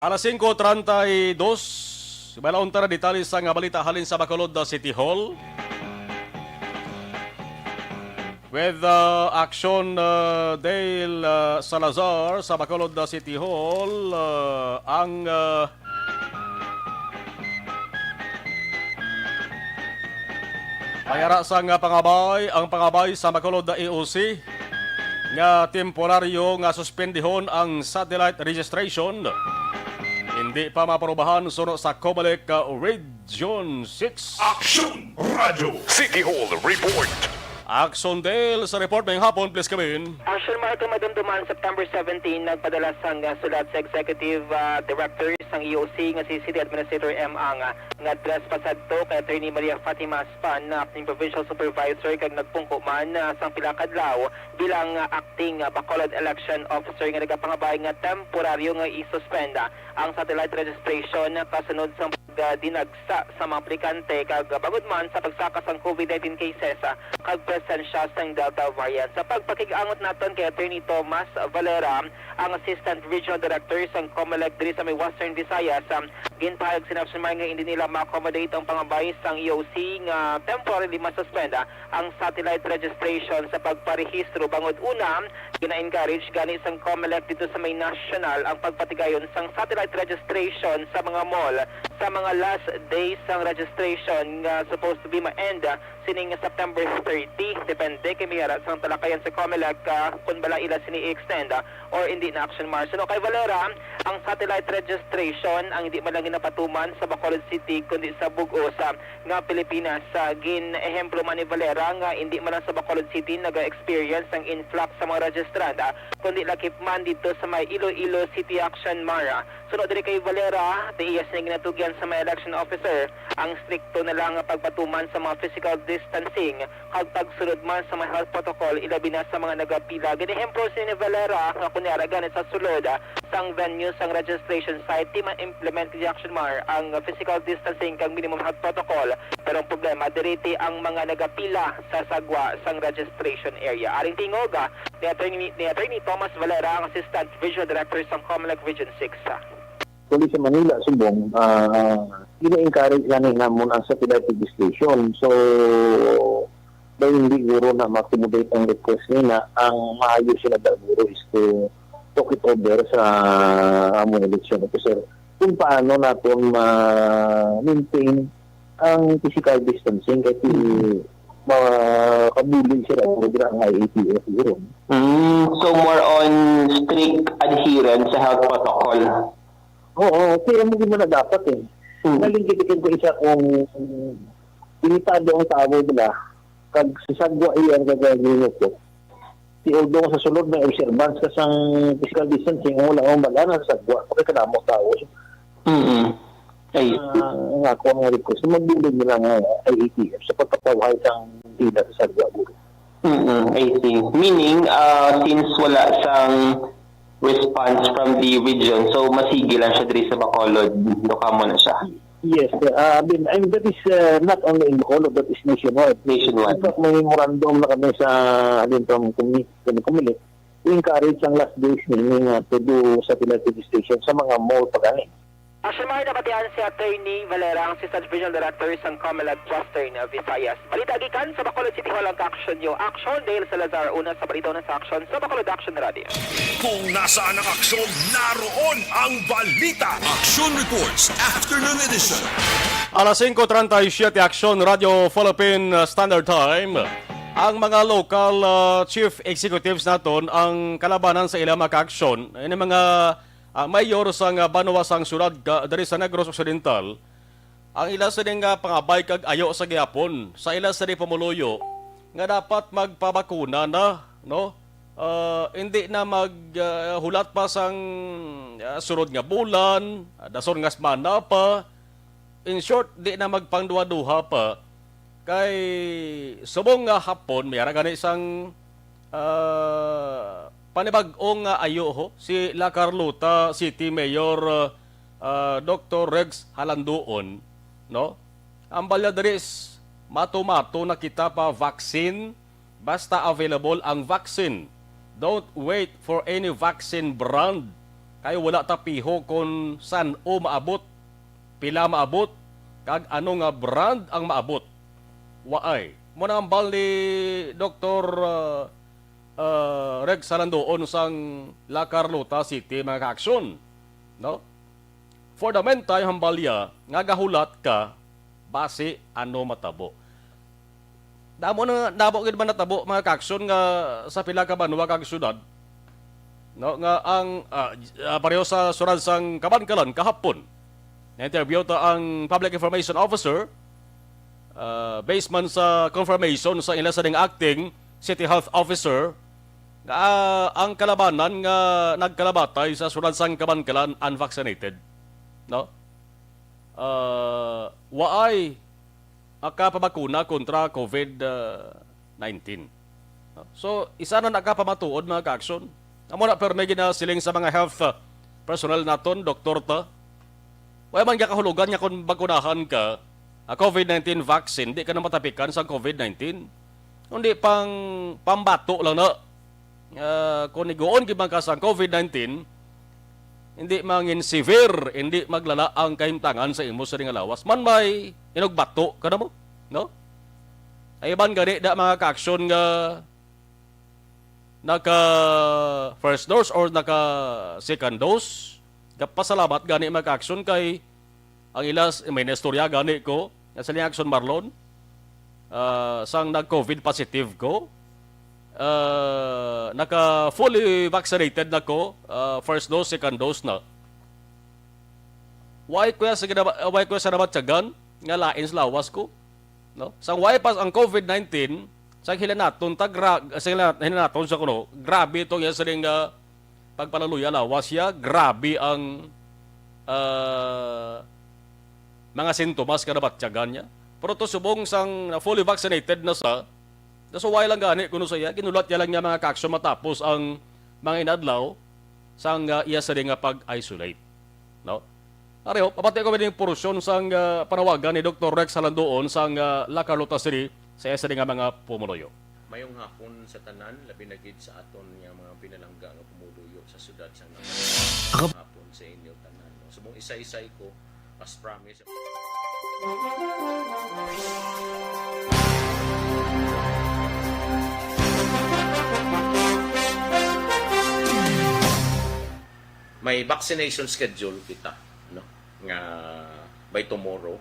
Alas singko treinta y dos, may launta na detalye sa nga balita halin sa Bacolod City Hall. With, uh, Action, uh, Dale, uh, Salazar sa Bacolod City Hall, uh, ang, uh, May ara sang pangabay, ang pangabay sa Bacolod E O C nga temporaryo nga suspendihon ang satellite registration. Hindi pa maaprubahan suno sa COMELEC Region six. Aksyon Radyo City Hall Report. Action Dale sa report. Mayong hapon, please come in. Action, mga kamadumduman, September seventeen, nagpadala sang, ah, sulat sa Executive, ah, Director sang E O C nga si City Administrator M. Ang, ah, nga trespasadto kay Attorney Maria Fatima Span, acting provincial supervisor, kag nagpungko man, ah, sang pila ka adlaw bilang, ah, acting, ah, Bacolod election officer nga nagapangabay nga temporaryo nga i-suspend, ah, ang satellite registration, ah, kasunod sang ah, dinagsa sa mga aplikante kag, ah, bangod man sa pagsaka sang COVID nineteen cases, ah, kag presensya sang Delta variant. Sa pagpakig-angot naton kay Attorney Thomas Valera, ang Assistant Regional Director sang COMELEC diri sa may Western Visayas, ah, ginpahayag sina Action Mar nga hindi nila ma-accommodate ang pangabay sang E O C nga temporarily masuspend, ah, ang satellite registration sa pagparehistro bangod una, gina-encourage gani sang COMELEC dito sa may national ang pagpatigayon sang satellite registration sa mga mall sa mga last days sang registration nga supposed to be ma-end, ah, sining September thirty. Depende kay may ara sang talakayan sa COMELEC, ah, kung bala ila sini i-extend, ah, or hindi na, Action Mar. Suno kay Valera, ang satellite registration ang hindi man lang ginapatuman sa Bacolod City kundi sa bug-os, ah, nga Pilipinas. Ah, gin-ehemplo man ni Valera nga hindi man lang sa Bacolod City naga-experience ang influx sa mga registrant, ah, kundi lakip man dito sa may Iloilo City, Action Mar. Suno diri kay Valera, ti iya sini ginatugyan sa may election officer ang strikto na lang nga pagpatuman sa mga physical distancing kag pagsunod man sa mga health protocol, ilabi na sa mga nagapila. Gin-ehemplo sini ni Valera nga kunyara gani sa sulod, ah, sang venue sang registration site, ti ma-implement ni, Action Mar, ang physical distancing kag minimum health protocol. Pero ang problema, diri ti ang mga nagapila sa sagwa sang registration area. Aring tingog, ah, ni Attorney, ni Attorney Thomas Valera, ang Assistant Regional Director sang COMELEC Region six. Kung di sa Manila, subong, ah, gina-encourage gani namon ang satellite registration. So, daw hindi guro na ma-accommodate ang request nila. Ang maayo sila ba guro is to talk it over sa among election officer kung paano naton ma-maintain ang physical distancing kay ti-, makabulig sila guro ang I A T F guro. Mm, so more on strict adherence sa health protocol. Oo, kaya mo gid na dapat eh. Mm. Nalinggit ko isa kung limitado ang tao nila, kag sa sagwa iyan kag minuto. Ti although sa sulod may observance ka sang physical distancing, kung wala ang bala na sa sagwa, pagkakadamo tao. Mm-mm. Ay. Ah, nga ako ang request, magbulig nila nga I A T F sa pagpapawhay sang pila sa sagwa, guro. Mm-mm, I see. Meaning, ah, since wala sang response from the region, so masigi lang siya diri sa Bacolod, do kamo na siya. Yes, uh, I mean, and that is, uh, not only in Bacolod, that is nationwide. Nationwide. In fact, may memorandum na kami sa, alin, from Kumi-, kami, Comelec, to encourage ang last days ni, ni nga to do satellite registration sa mga mall pa gani. Action Mar, nabatian si Attorney Valera, ang Assistant Regional Director sang COMELEC Western Visayas. Balita gikan sa Bacolod City Hall ang ka-action nyo. Action, Dale Salazar, una sa balita, una sa action sa Bacolod Action Radio. Kung nasaan ang aksyon, naroon ang balita. Action Reports, Afternoon Edition. Alas singko treinta y siete, Action Radio Philippine Standard Time. Ang mga local, ah, chief executives naton ang kalabanan sa ilang mga ka-action. Ini mga, ah, mayor sang, ah, banwa sang syudad ka, diri sa Negros Occidental, ang ila sini nga pangabay kag ayo sa gihapon sa ila sini pumuluyo nga dapat magpabakuna na, no? Ah, hindi na mag, ah, hulat pa sang, ah, sunod nga bulan, ah, dason nga semana pa. In short, di na magpangduha-duha pa. Kay subong nga hapon, may ara gani sang, ah, panibag-ong nga ayo, ho, si La Carlota City Mayor, ah, ah, Doktor Rex Halanduon, no? Ang balya diri is mato-mato na kita pa vaccine, basta available ang vaccine. Don't wait for any vaccine brand, kay wala ta piho kon san-o maabot, pila maabot, kag ano nga brand ang maabot. Waay. Mo na ang bal ni Doktor, ah, ah, Rex Halanduon sang La Carlota City, mga ka-action. No? For the meantime, hambalya, nga gahulat ka, basi ano matabo. Damo na, damo gid man natabo, mga ka-action, nga sa pila ka banwa kag syudad, no, nga ang, ah, j-, ah, pareho sa syudad sang Kabankalan kahapon, na-interview ta ang public information officer, ah, based man sa confirmation sa ila sa ding acting city health officer, nga, ah, ang kalabanan nga nagkalabatay sa syudad sang Kabankalan unvaccinated, no? Ah, waay makapabakuna kontra COVID nineteen. So, isa na nakapamatuod, mga ka-action. Amo na, permi ginasiling sa mga health, uh, personnel naton, doktor ta, Wala man gyud kahulogan nga kung bakunahan ka, ah, COVID nineteen vaccine, di ka na matapikan sa COVID nineteen. Kundi pang pambato lang na. Ah, kung iguon gyud man ka sa COVID nineteen, hindi mangin severe, hindi maglala ang kahimtangan sa imo sa nga lawas. Man may inugbato ka na mo, no? Ay iban gani da mga ka-aksyon nga naka first dose or naka second dose. Gapasalamat gani mga ka-aksyon kay ang ilas may naistorya gani ko nga sa Action Marlon, ah, sang nag-COVID positive ko, ah, naka fully vaccinated na ko, ah, first dose, second dose na. Why ko sa ginaba-, why ko sa nabatyagan nga lain sa lawas ko? No? Sang why pas ang COVID nineteen, sa hilanaton, ta gra-, sa hila-, hilanaton sa kuno, grabe itong iya sining, ah, pagpalaluya lawas siya, grabe ang, ah, mga sintomas nga nabatyagan niya. Pero to subong sang fully vaccinated na sa, nasuway lang gani kuno sa iya, ginulat niya lang niya mga ka-aksyon matapos ang mga inadlaw sang, ah, iya sa nga pag-isolate. No? Pareho, pabati ko ning portion sang, ah, panawagan ni Doktor Rex Halandoon sang, ah, La Carlota City sa iya sa nga mga pumuluyo. Mayong hapon sa tanan, labi na gid sa aton nga mga pinalangga nga pumuluyo sa syudad sang Ako- Mayong hapon sa inyo tanan, no? Subong isa-isay ko, as promise. May vaccination schedule kita, no? Nga by tomorrow,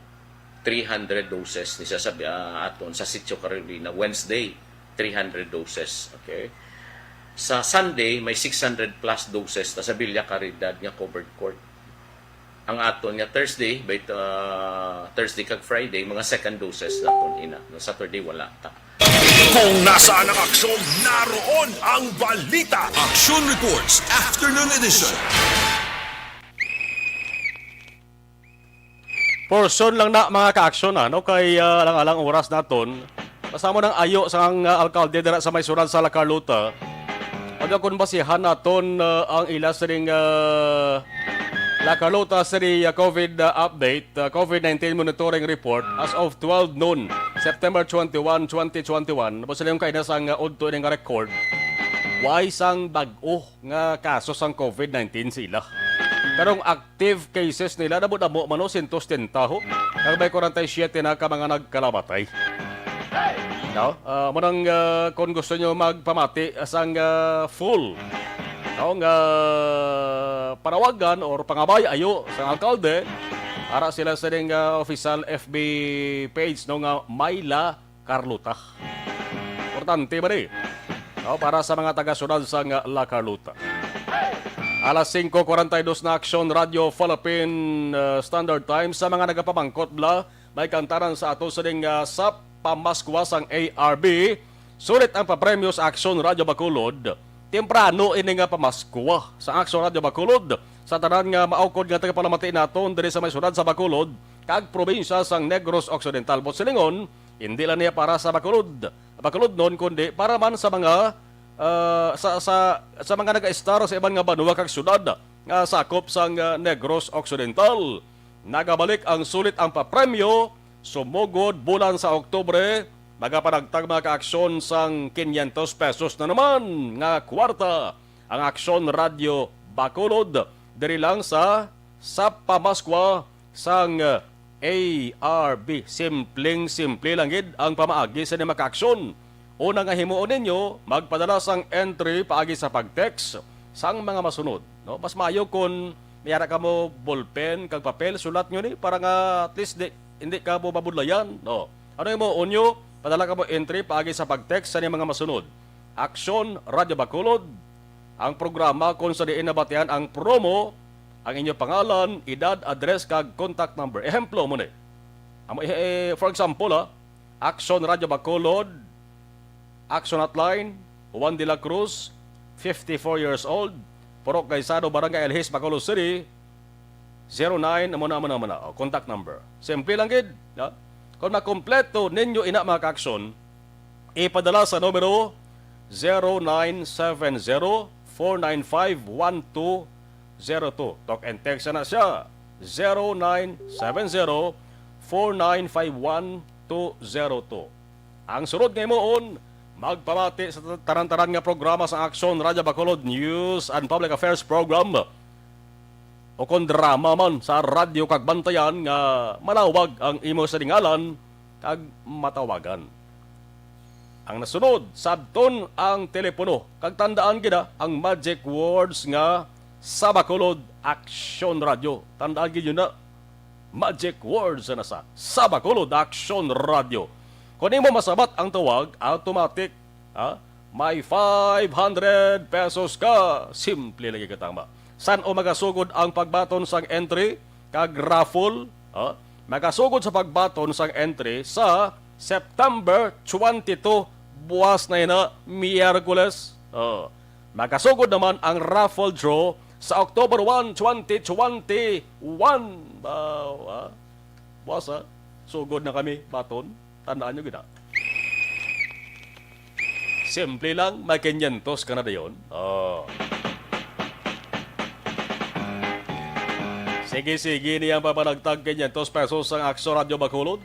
three hundred doses ni sa sabi, ah, aton sa Sitio Carolina. Wednesday, three hundred doses. Okay? Sa Sunday, may six hundred plus doses na sa Villa Caridad nga covered court. Ang aton nga Thursday, by, ah, Thursday kag Friday, mga second doses na aton ina. No, Saturday, wala ta. Kung nasaan ang aksyon, naroon ang balita. Action Reports, Afternoon Edition. Portion lang na, mga ka-aksyon, ano, kay, ah, alang-alang oras naton. Basta mo nang ayo sang, ah, alkalde dira sa may syudad sa La Carlota. Ano kung basihan naton, ah, ang ila sining, ah, La Carlota City, ah, COVID, ah, update, ah, COVID nineteen monitoring report as of twelve noon, September twenty-one, twenty twenty-one. Tapos sila yung kaina sang, ah, udto ini nga record. Why sang bag-o nga kaso sang COVID nineteen sila? Pero ang active cases nila, damo-damo man, no, sento setenta ho. Kag may kwarenta y siyete na ka mga nagkalamatay. No? Ah, mo nang, ah, kung gusto nyo magpamati sang, ah, full, no, nga panawagan or pangabay ayo sa alkalde, ara sila sa ning, ah, official F B page, no, nga Myla Carlota. Importante ba ni? No, para sa mga taga-syudad sang La Carlota. Alas singko kwarenta y dos na, Aksyon Radyo Philippine, uh, Standard Time. Sa mga nagapamangkot bala, may kantaran sa ato sining, uh, sa pamaskwa sang A R B. Sulit ang papremyo sa Aksyon Radyo Bacolod. Temprano ini nga pamaskwa sa Aksyon Radyo Bacolod. Sa tanan nga maukod nga tagapalamati naton diri sa may syudad sa Bacolod kag probinsya sang Negros Occidental. Buot silingon, hindi lang niya para sa Bacolod, Bacolodnon, kundi para man sa mga, ah, sa, sa, sa mga nagaestar sa iban nga banwa kag syudad nga sakop sang, ah, Negros Occidental. Nagabalik ang sulit ang papremyo, sumugod bulan sa Oktubre, magapanagtag mga kaaksyon sang quinientos pesos na naman nga kwarta ang Aksyon Radyo Bacolod diri lang sa, sa pamaskwa sang A R B. Simpleng-simple lang gid ang pamaagi sa mga kaaksyon. Una nga himuon ninyo, magpadala sang entry paagi sa pag-text sang mga masunod, no? Mas maayo kung may ara kamo ballpen kag papel, sulat nyo ni para nga at least di, hindi kamo mabudlayan, no? Ano himuon nyo? Padala kamo entry paagi sa pag-text sa mga masunod. Aksyon Radyo Bacolod, ang programa kung sa diin nabatian ang promo, ang inyo pangalan, edad, address, kag contact number. Ehemplo mo ni. Amo, eh, eh, for example, ah, Aksyon Radyo Bacolod, Aksyon Hotline, Juan de la Cruz, fifty-four years old, Purok Gaisado, Barangay Alhis, Bacolod City, zero nine, amo na, amo na, amo na. O, contact number. Simple lang gid, no? Kung makompleto ninyo ina, mga kaaksyon, ipadala sa numero zero nine seven zero, four nine five, one two zero two. Talk and text na siya. zero nine seven zero, four nine five one, two zero two. Ang sunod nga himuon, magpamati sa tanan-tanan nga programa sa Aksyon Radyo Bacolod News and Public Affairs Program, o kon drama man sa radyo kag bantayan nga malawag ang imo silinganan kag matawagan. Ang nasunod, sabton ang telepono. Kag tandaan gid, ah, ang magic words nga sa Bacolod Aksyon Radyo. Tandaan gid yun na. Magic words na sa, sa Bacolod Aksyon Radyo. Kung imo masabat ang tawag, automatic, ah, may five hundred pesos ka. Simple lagi katama. San-o magasugod ang pagbaton sang entry kag raffle? Ah, magasugod sa pagbaton sang entry sa September twenty-two, buwas na ina, Miyerkules. Oh, magasugod naman ang raffle draw sa October one, twenty twenty-one. Wow, ah. Buwas, ah. Sugod na kami baton. Tandaan nyo gina. Simple lang, may kinyentos ka na dayon. Oh. Sige, sige, niyang papanagtag kinyentos pesos ang Akso Radyo Bacolod.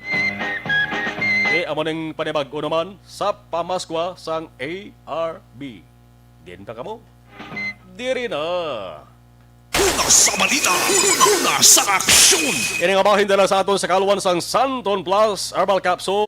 E, amo ning panibag-o naman sa pamaskwa sang A R B. Din pa kamo? Diri na. Una sa balita, una sa aksyon. Ini nga bahin dala sa aton sa kaluan sang Santon Plus Herbal Capsule.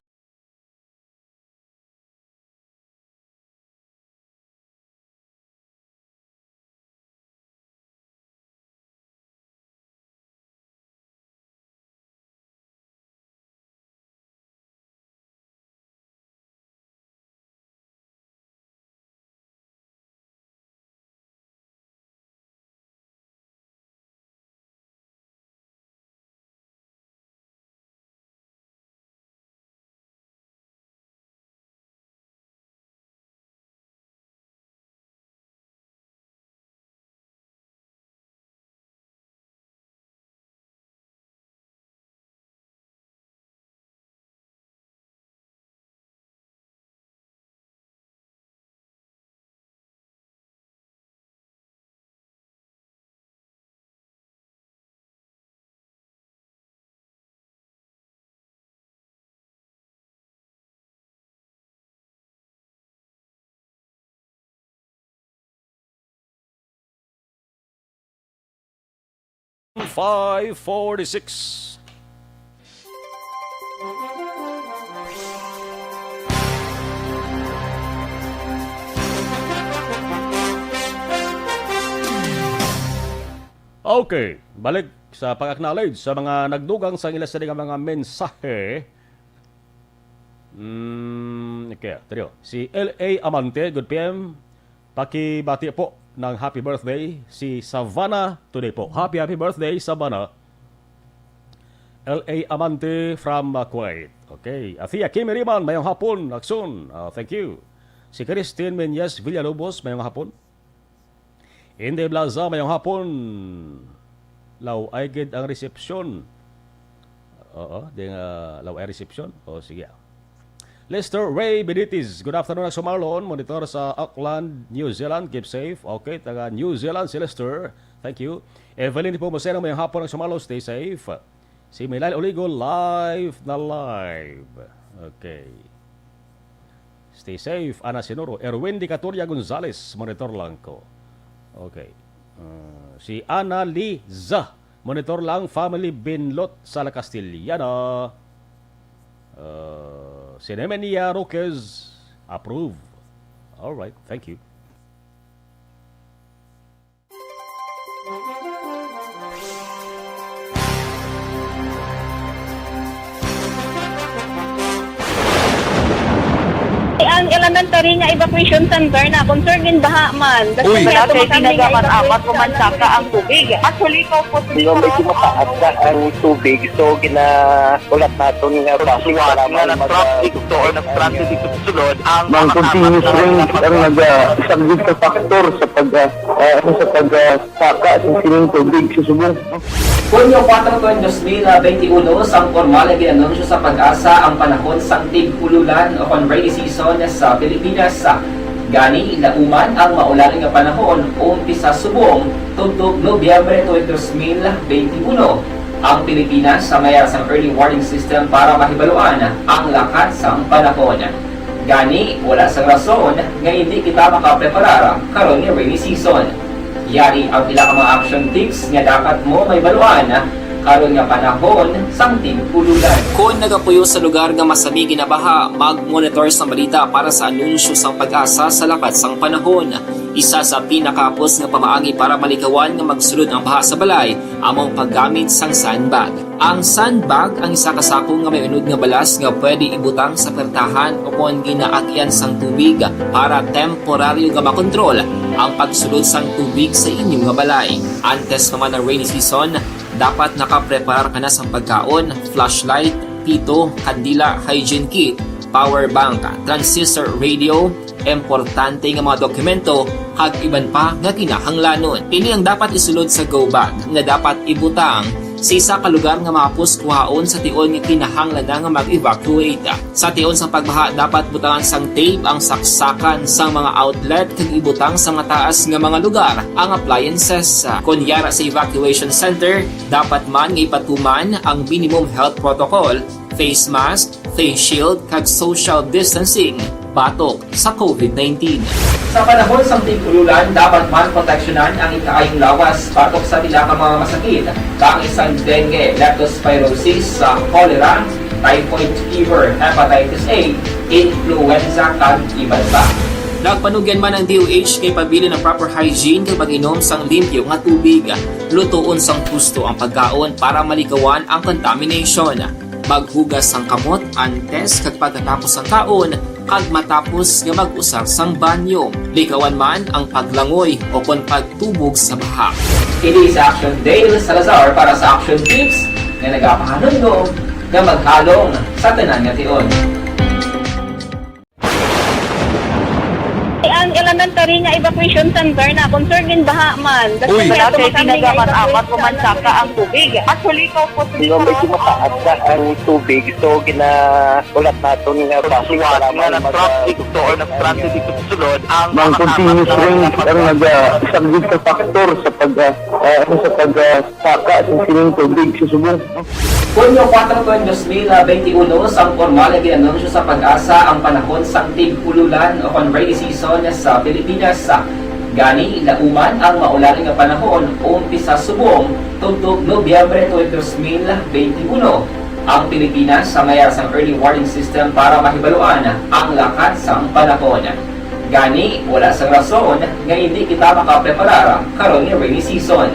Five forty-six. Okay, balik sa pag-acknowledge sa mga nagdugang sa ila sini nga mga mensahe. Mm, okay, trio. Si L A Amante, good P M. Pakibati po ng happy birthday si Savannah today po. Happy, happy birthday, Savannah. L A Amante from, uh, Kuwait. Okay. Athea Kimi Riman, mayong hapon, Akson. Uh, thank you. Si Christine Menyes Villalobos, mayong hapon. Inday Blaza, mayong hapon. Law-ay gid ang resepsyon. Oo, di nga law-ay resepsyon. O, sige. Lester Ray Benitez, good afternoon, Akson Marlon. Monitor sa Auckland, New Zealand. Keep safe. Okay, taga New Zealand si Lester. Thank you. Evelyn Nepomuceno, mayong hapon, Akson Marlon. Stay safe. Si Milay Oligo, live na live. Okay. Stay safe, Ana Sinuro. Erwin Dicatoria Gonzalez, monitor lang ko. Okay. Uh, si Ana Liza, monitor lang, family Binlot sa La Castellana. Uh, si Nemenia Roquez, approve. All right, thank you. Ang elementary nga evacuation center na concern din baha man. Uy, wala kay tinaga man amat ko man saka ang tubig. At huli ko po, medyo mataas na ang tubig. So, gina-, ulat naton nga basi nga nag-traffic to or nag-traffic to sulod ang mga continuous rains ang nagasaglit sa factor sa pag, ah, ah, sa pag, ah, saka sa sining tubig sa subong. Hunyo kuwatro, dos mil benti uno, sang pormal nga gin-anunsyo sa PAGASA ang panahon sang tig-ululan o kon rainy season sa Pilipinas. Gani, lauman ang maulan nga panahon umpisa subong tubtob Nobyembre tuig dos mil benti uno. Ang Pilipinas sa mayara sang early warning system para mahibaluan ang lakat sang panahon. Gani, wala sang rason nga hindi kita makapreparar karon nga rainy season. Yari ang pila ka mga action tips nga dapat mo mahibaluan karon nga panahon sang tig-ululan. Kon nagapuyo sa lugar nga masami ginabaha, mag-monitor sa balita para sa anunsyo sang PAGASA sa lakat sang panahon. Isa sa pinakahapos nga pamaagi para malikawan nga magsulod ang baha sa balay amo ang paggamit sang sandbag. Ang sandbag ang isa ka sako nga may unod nga balas nga pwede ibutang sa pertahan o kon ginaagyan sang tubig para temporaryo nga makontrol ang pagsulod sang tubig sa inyo nga balay. Antes pa man ang rainy season, dapat nakapreparar ka na sang pagkaon, flashlight, pito, kandila, hygiene kit, power bank, transistor radio, importante nga mga dokumento, kag iban pa nga kinahanglanon. Ini ang dapat isulod sa go bag nga dapat ibutang sa isa ka lugar nga mahapos kuhaon sa tion nga kinahanglan na nga mag-evacuate. Sa tion sang pagbaha, dapat butangan sang tape ang saksakan sang mga outlet kag ibutang sa mataas nga mga lugar ang appliances. Kon yara sa evacuation center, dapat man nga ipatuman ang minimum health protocol, face mask, face shield, kag social distancing batok sa covid nineteen. Sa panahon sang tig-ululan, dapat man proteksyonan ang ikaayong lawas batok sa pila ka mga masakit, kaangay sang dengue, leptospirosis, sa cholera, typhoid fever, hepatitis A, influenza, kag iban pa. Nagpanugyan man ang D O H kay pabilin ang proper hygiene kag pag-inom sang limpyo nga tubig. Lutoon sang husto ang pagkaon para malikawan ang contamination. Maghugas sang kamot antes kag pagkatapos sang kaon, kag matapos nga mag-usar sang banyo. Likawan man ang paglangoy o kon pagtubog sa baha. Ini si Action Dale Salazar para sa Action Tips nga nagapahanumdom nga maghalong sa tanan nga tion. Ang elementary nga evacuation center na concern gid baha man. Uy. Wala kay tinaga man amat ko man saka ang tubig. Actually, ko po. Di ba, medyo mataas na ang tubig, so ginaulat naton nga basi nga nag-transit to or nag-transit dito sa sulod ang mga continuous rain ang nag-, ah, isang gid ka factor sa pag, ah, ah, ano, sa pag, ah, saka sa sining tubig sa subong. Hunyo kuwatro, dos mil benti uno, sang pormal nga ginanunsyo sa PAGASA ang panahon sang tig-ululan o kon rainy season sa Pilipinas. Gani, lauman ang maulan nga panahon umpisa subong tubtob Nobyembre twenty, dos mil benti uno. Ang Pilipinas sa mayara sang early warning system para mahibaluan ang lakat sang panahon. Gani, wala sang rason nga hindi kita makapreparar karon nga rainy season.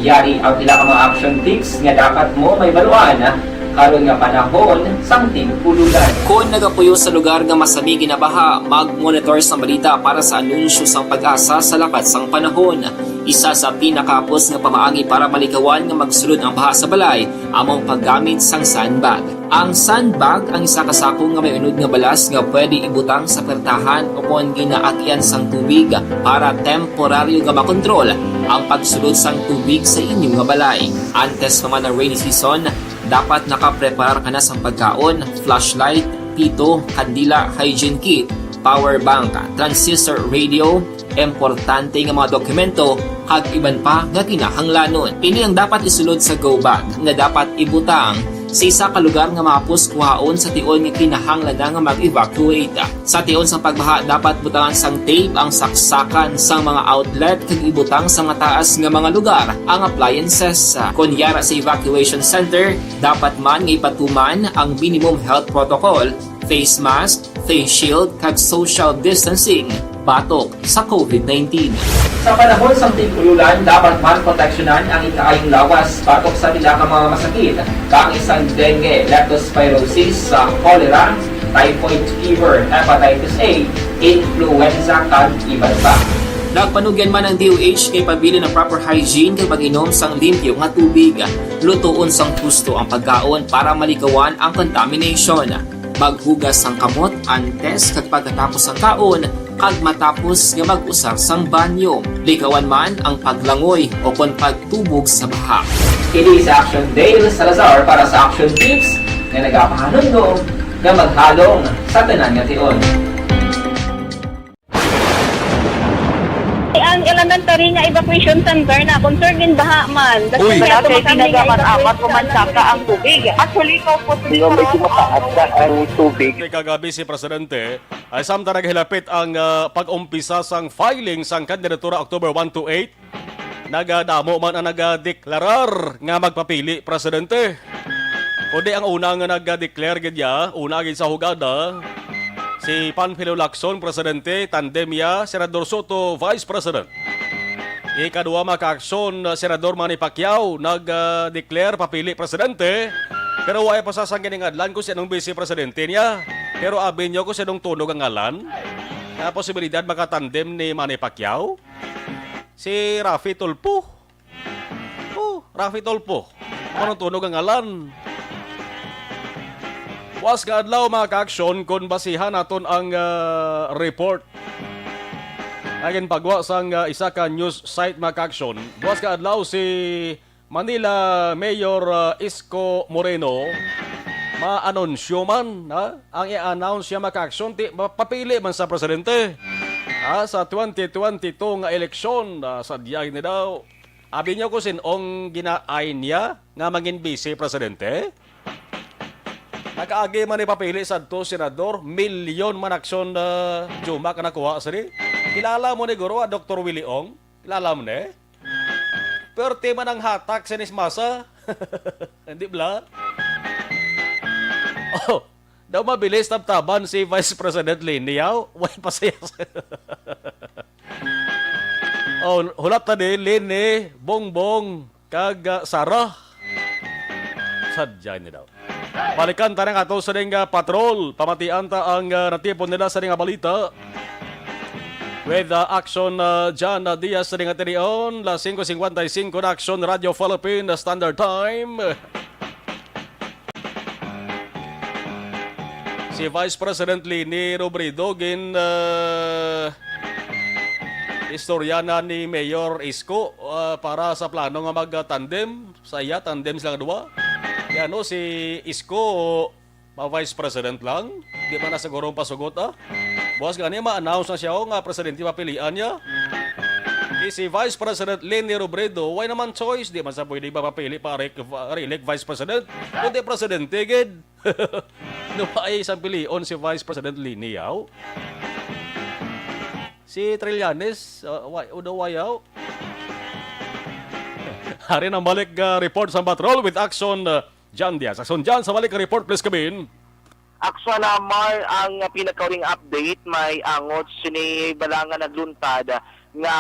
Yari ang pila ka mga action tips nga dapat mo mahibaluan karon nga panahon sang tig-ululan. Kon nagapuyo sa lugar nga masami ginabaha, mag-monitor sa balita para sa anunsyo sang PAGASA sa lakat sang panahon. Isa sa pinakahapos nga pamaagi para malikawan nga magsulod ang baha sa balay amo ang paggamit sang sandbag. Ang sandbag ang isa ka sako nga may unod nga balas nga pwede ibutang sa pertahan o kon ginaagyan sang tubig para temporaryo nga makontrol ang pagsulod sang tubig sa inyo nga balay. Antes pa man ang rainy season, dapat nakapreparar ka na sang pagkaon, flashlight, pito, kandila, hygiene kit, power bank, transistor radio, importante nga mga dokumento, kag iban pa nga kinahanglanon. Ini ang dapat isulod sa go bag nga dapat ibutang sa isa ka lugar nga mahapos kuhaon sa tion nga kinahanglan na nga mag-evacuate. Sa tion sang pagbaha, dapat butangan sang tape ang saksakan sang mga outlet kag ibutang sa mataas nga mga lugar ang appliances. Kon yara sa evacuation center, dapat man nga ipatuman ang minimum health protocol, face mask, face shield, kag social distancing batok sa covid nineteen. Sa panahon sang tig-ululan, dapat man proteksyonan ang ikaayong lawas batok sa pila ka mga masakit, kaangay sang dengue, leptospirosis, sa cholera, typhoid fever, hepatitis A, influenza, kag iban pa. Nagpanugyan man ang D O H kay pabilin ang proper hygiene kag pag-inom sang limpyo nga tubig. Lutoon sang husto ang pagkaon para malikawan ang contamination. Maghugas sang kamot antes kag pagkatapos sang kaon, kag matapos nga mag-usar sang banyo. Likawan man ang paglangoy o kon pagtubog sa baha. Kini si Action Dale Salazar para sa Action Tips nga nagapahanumdom nga maghalong sa tanan nga tion. Ang elementary nga evacuation center na, concern din baha man. Uy. Wala kay ginagamat-amat o mansaka ang tubig. Actually, ikaw po, medyo mataas na ang tubig. Kay kagabi si Presidente, ay samtang naghilapit ang, ah, pag-umpisa sang filing sang kandidatura October one to eight, nagadamo man ang nagadeklarar nga magpapili, Presidente. Kundi ang una nga nag-declare gid niya, una gid sa hugada, si Panfilo Lacson, Presidente, tandem niya, Senador Soto, Vice President. Ikadua, mga kaaksyon, Senador Manny Pacquiao, nag-declare papili, Presidente, pero wala pa sa sang giningadlan kung sinong Vice Presidente niya. Pero abi niyo kung sinong tunog ang ngalan? Na posibilidad makatandem ni Manny Pacquiao? Si Raffy Tulfo. Oh, Raffy Tulfo. Ano tunog ang ngalan? Buwas nga adlaw, mga kaaksyon, kung basihan naton ang, ah, report nga ginpagwa sang, ah, isa ka news site, mga kaaksyon. Buwas nga adlaw si Manila Mayor, ah, Isko Moreno, maanunsyo man, ha? Ang i-announce niya, mga kaaksyon, ti, ma-, papili man sa presidente, ha, sa twenty twenty-two nga eleksyon, ah, sa diay ni daw. Abi niyo kung sin-ong ginaay niya nga mangin vice presidente? Nakaagi man ni papili sadto, senador, milyon man aksyon, ah, Juma ka nakuha sini. Kilala mo ni guro, ah, Doktor Willie Ong? Kilala mo ni? Perte man ang hatak sa nismasa. Hindi bla? Oh, daw mabilis tabtaban si Vice President Leni, yaw. Way pa siya. Oh, hulat na ni Leni, Bongbong, kag, ah, Sara. Sadya ni daw. Balikan ta na nga to sa ding, ah, patrol. Pamatian ta ang, ah, natipon nila sa ding, ah, balita. With, ah, Action, ah, John, ah, Diaz sa ding, ah, tinion, las singko singkwenta y singko na Action Radio Philippines Standard Time. Si Vice President Leni Robredo gin, ah, istorya na ni Mayor Isko, ah, para sa plano nga mag-tandem sa iya, tandem silang duwa. Kaya ano, si Isko, ma-vice president lang? Di man na siguro ang pasugot, ah. Buwas gani, ma-announce na siya, oh, nga presidente papilian niya. Di si Vice President Leni Robredo, way naman choice, di man sa pwede mapapili pa re-, re-elect vice president. Kundi presidente, gid. No, ay isang pilion si Vice President Leni, yaw. Si Trillanes, uh, way, uno, way, yaw. Hari nang balik, uh, report sa Patrol with Action, uh, Jan Diaz. Action Jan, sa balik report, please, kabin. Action, uh, Mar, ang pinakauring update, may angot sini bala nga nagluntad nga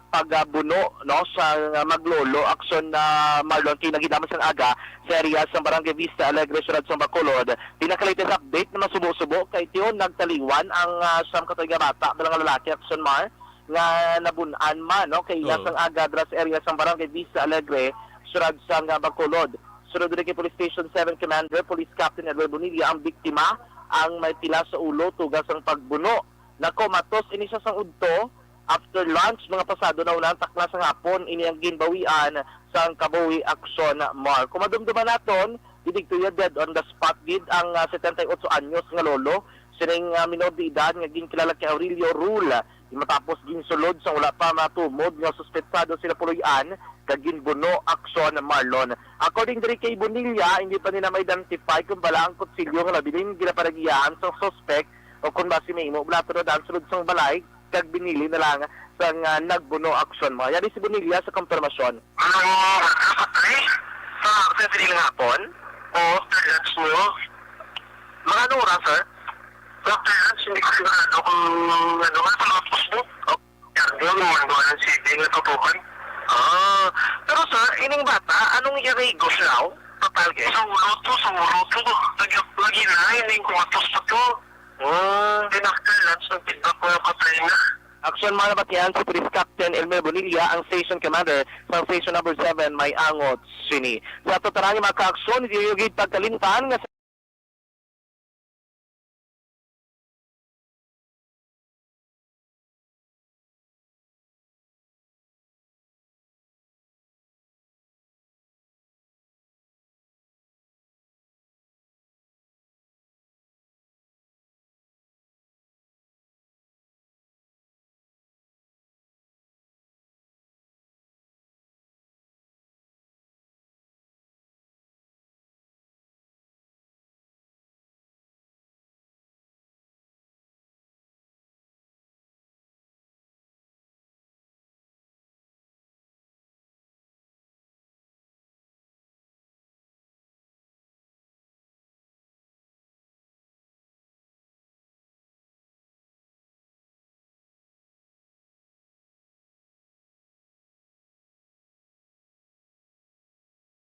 pagbuno, no, sa maglolo, Action, ah, Marlon, kay nagidama sang aga sa area sang Barangay Vista Alegre, siyudad sang Bacolod. Pinaka-latest update na masubo-subo kay tion nagtaliwan ang, ah, siyam ka tuig nga bata, bala nga lalaki, Action Mar, nga nabun-an man, no, kay ila sang aga dira sa area sang Barangay Vista Alegre, siyudad sang, ah, Bacolod. Sunod diri kay Police Station seven Commander, Police Captain Edward Bonilla, ang biktima, ang may pila sa ulo, tuga sang pagbuno. Nakomatos ini siya sang udto after lunch, mga pasado na una ang takna sang hapon. Ini ang ginbawian sang kabuhi, Action Mar. Kung madumduman naton, didto iya dead on the spot gid ang, ah, setenta y ocho anyos nga lolo sining, ah, minor de edad nga ginkilala kay Aurelio Rule. Matapos ginsulod sang wala pa matumod nga suspetsado sila puloy-an kag ginbuno, Action Marlon. According diri kay Bonilla, hindi pa nila ma-identify kung bala ang kutsilyo nga nabilin ginaparagiyahan sang suspect o kung basi mahimo bala to nadaan sulod sang balay kag binili na lang sang, ah, nagbuno, Action Mar. Yari si Bonilla sa kompirmasyon. Ang kapatay sa, sa sining hapon? Oo, third lunch niyo. Mga anong oras, sir? Sa third lunch, hindi ko sigurado kung ano nga, sa mga Facebook. Oh, yan, yun, yung mga ng sibling na tutukan. Ah, pero sir, ining bata, anong iya nga igos now? Total, guys. Sa ulo to, sa ulo to. Lagi, lagi na, hindi ko matos pa to. Ah. Then after lunch, nag-feedback ko yung patay na. Action Mar, nabatian si Police Captain Elmer Bonilla, ang Station Commander sa Station Number seven, may angot sini. Sa ato tanan nga mga kaaksyon, hindi niyo gid pagkalimtan nga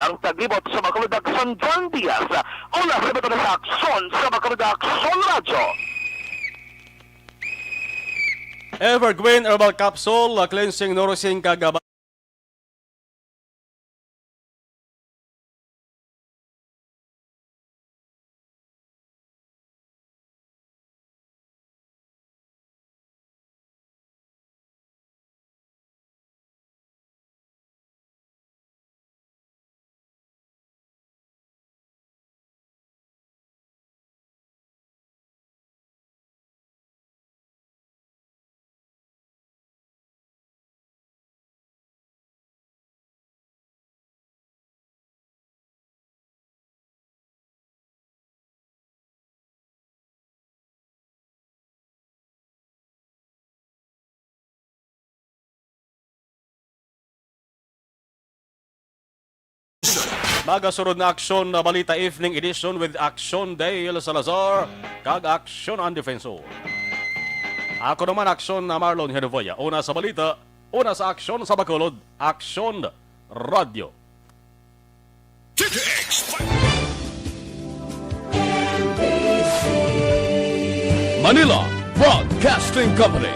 Ang taglibot sa Bacolod, Aksyon, John Diaz. Una sa butang sa Aksyon sa Bacolod, Aksyon Radyo. Evergreen Herbal Capsule, uh, cleansing, nourishing, kag, uh, Magasunod na Aksyon na Balita Evening Edition with Aksyon Dale Salazar kag Aksyon ang Defensor. Ako naman, Aksyon na Marlon Genovea. Una sa balita, una sa aksyon sa Bacolod, Aksyon Radyo. Manila Broadcasting Company.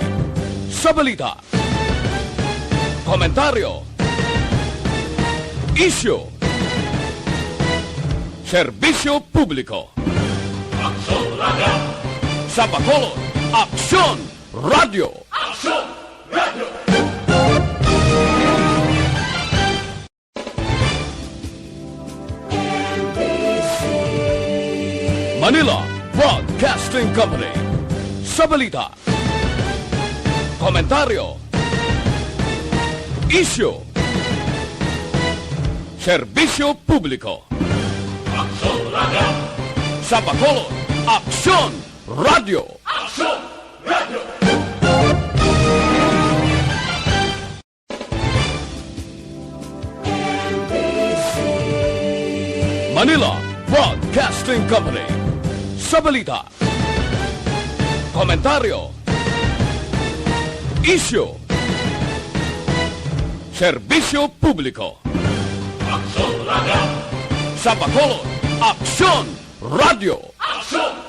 Sa balita, komentaryo, isyu, serbisyo publiko. Aksyon Radyo. Sa Bacolod, Aksyon Radyo. Aksyon Radyo. Manila Broadcasting Company. Sa balita, komentaryo, isyu, serbisyo publiko. Aksyon Radyo. Sa Bacolod, Aksyon Radyo. Aksyon Radyo. Manila Broadcasting Company. Sa balita, komentaryo, isyu, serbisyo publiko. Aksyon Radyo. Sa Bacolod, Aksyon Radyo. Aksyon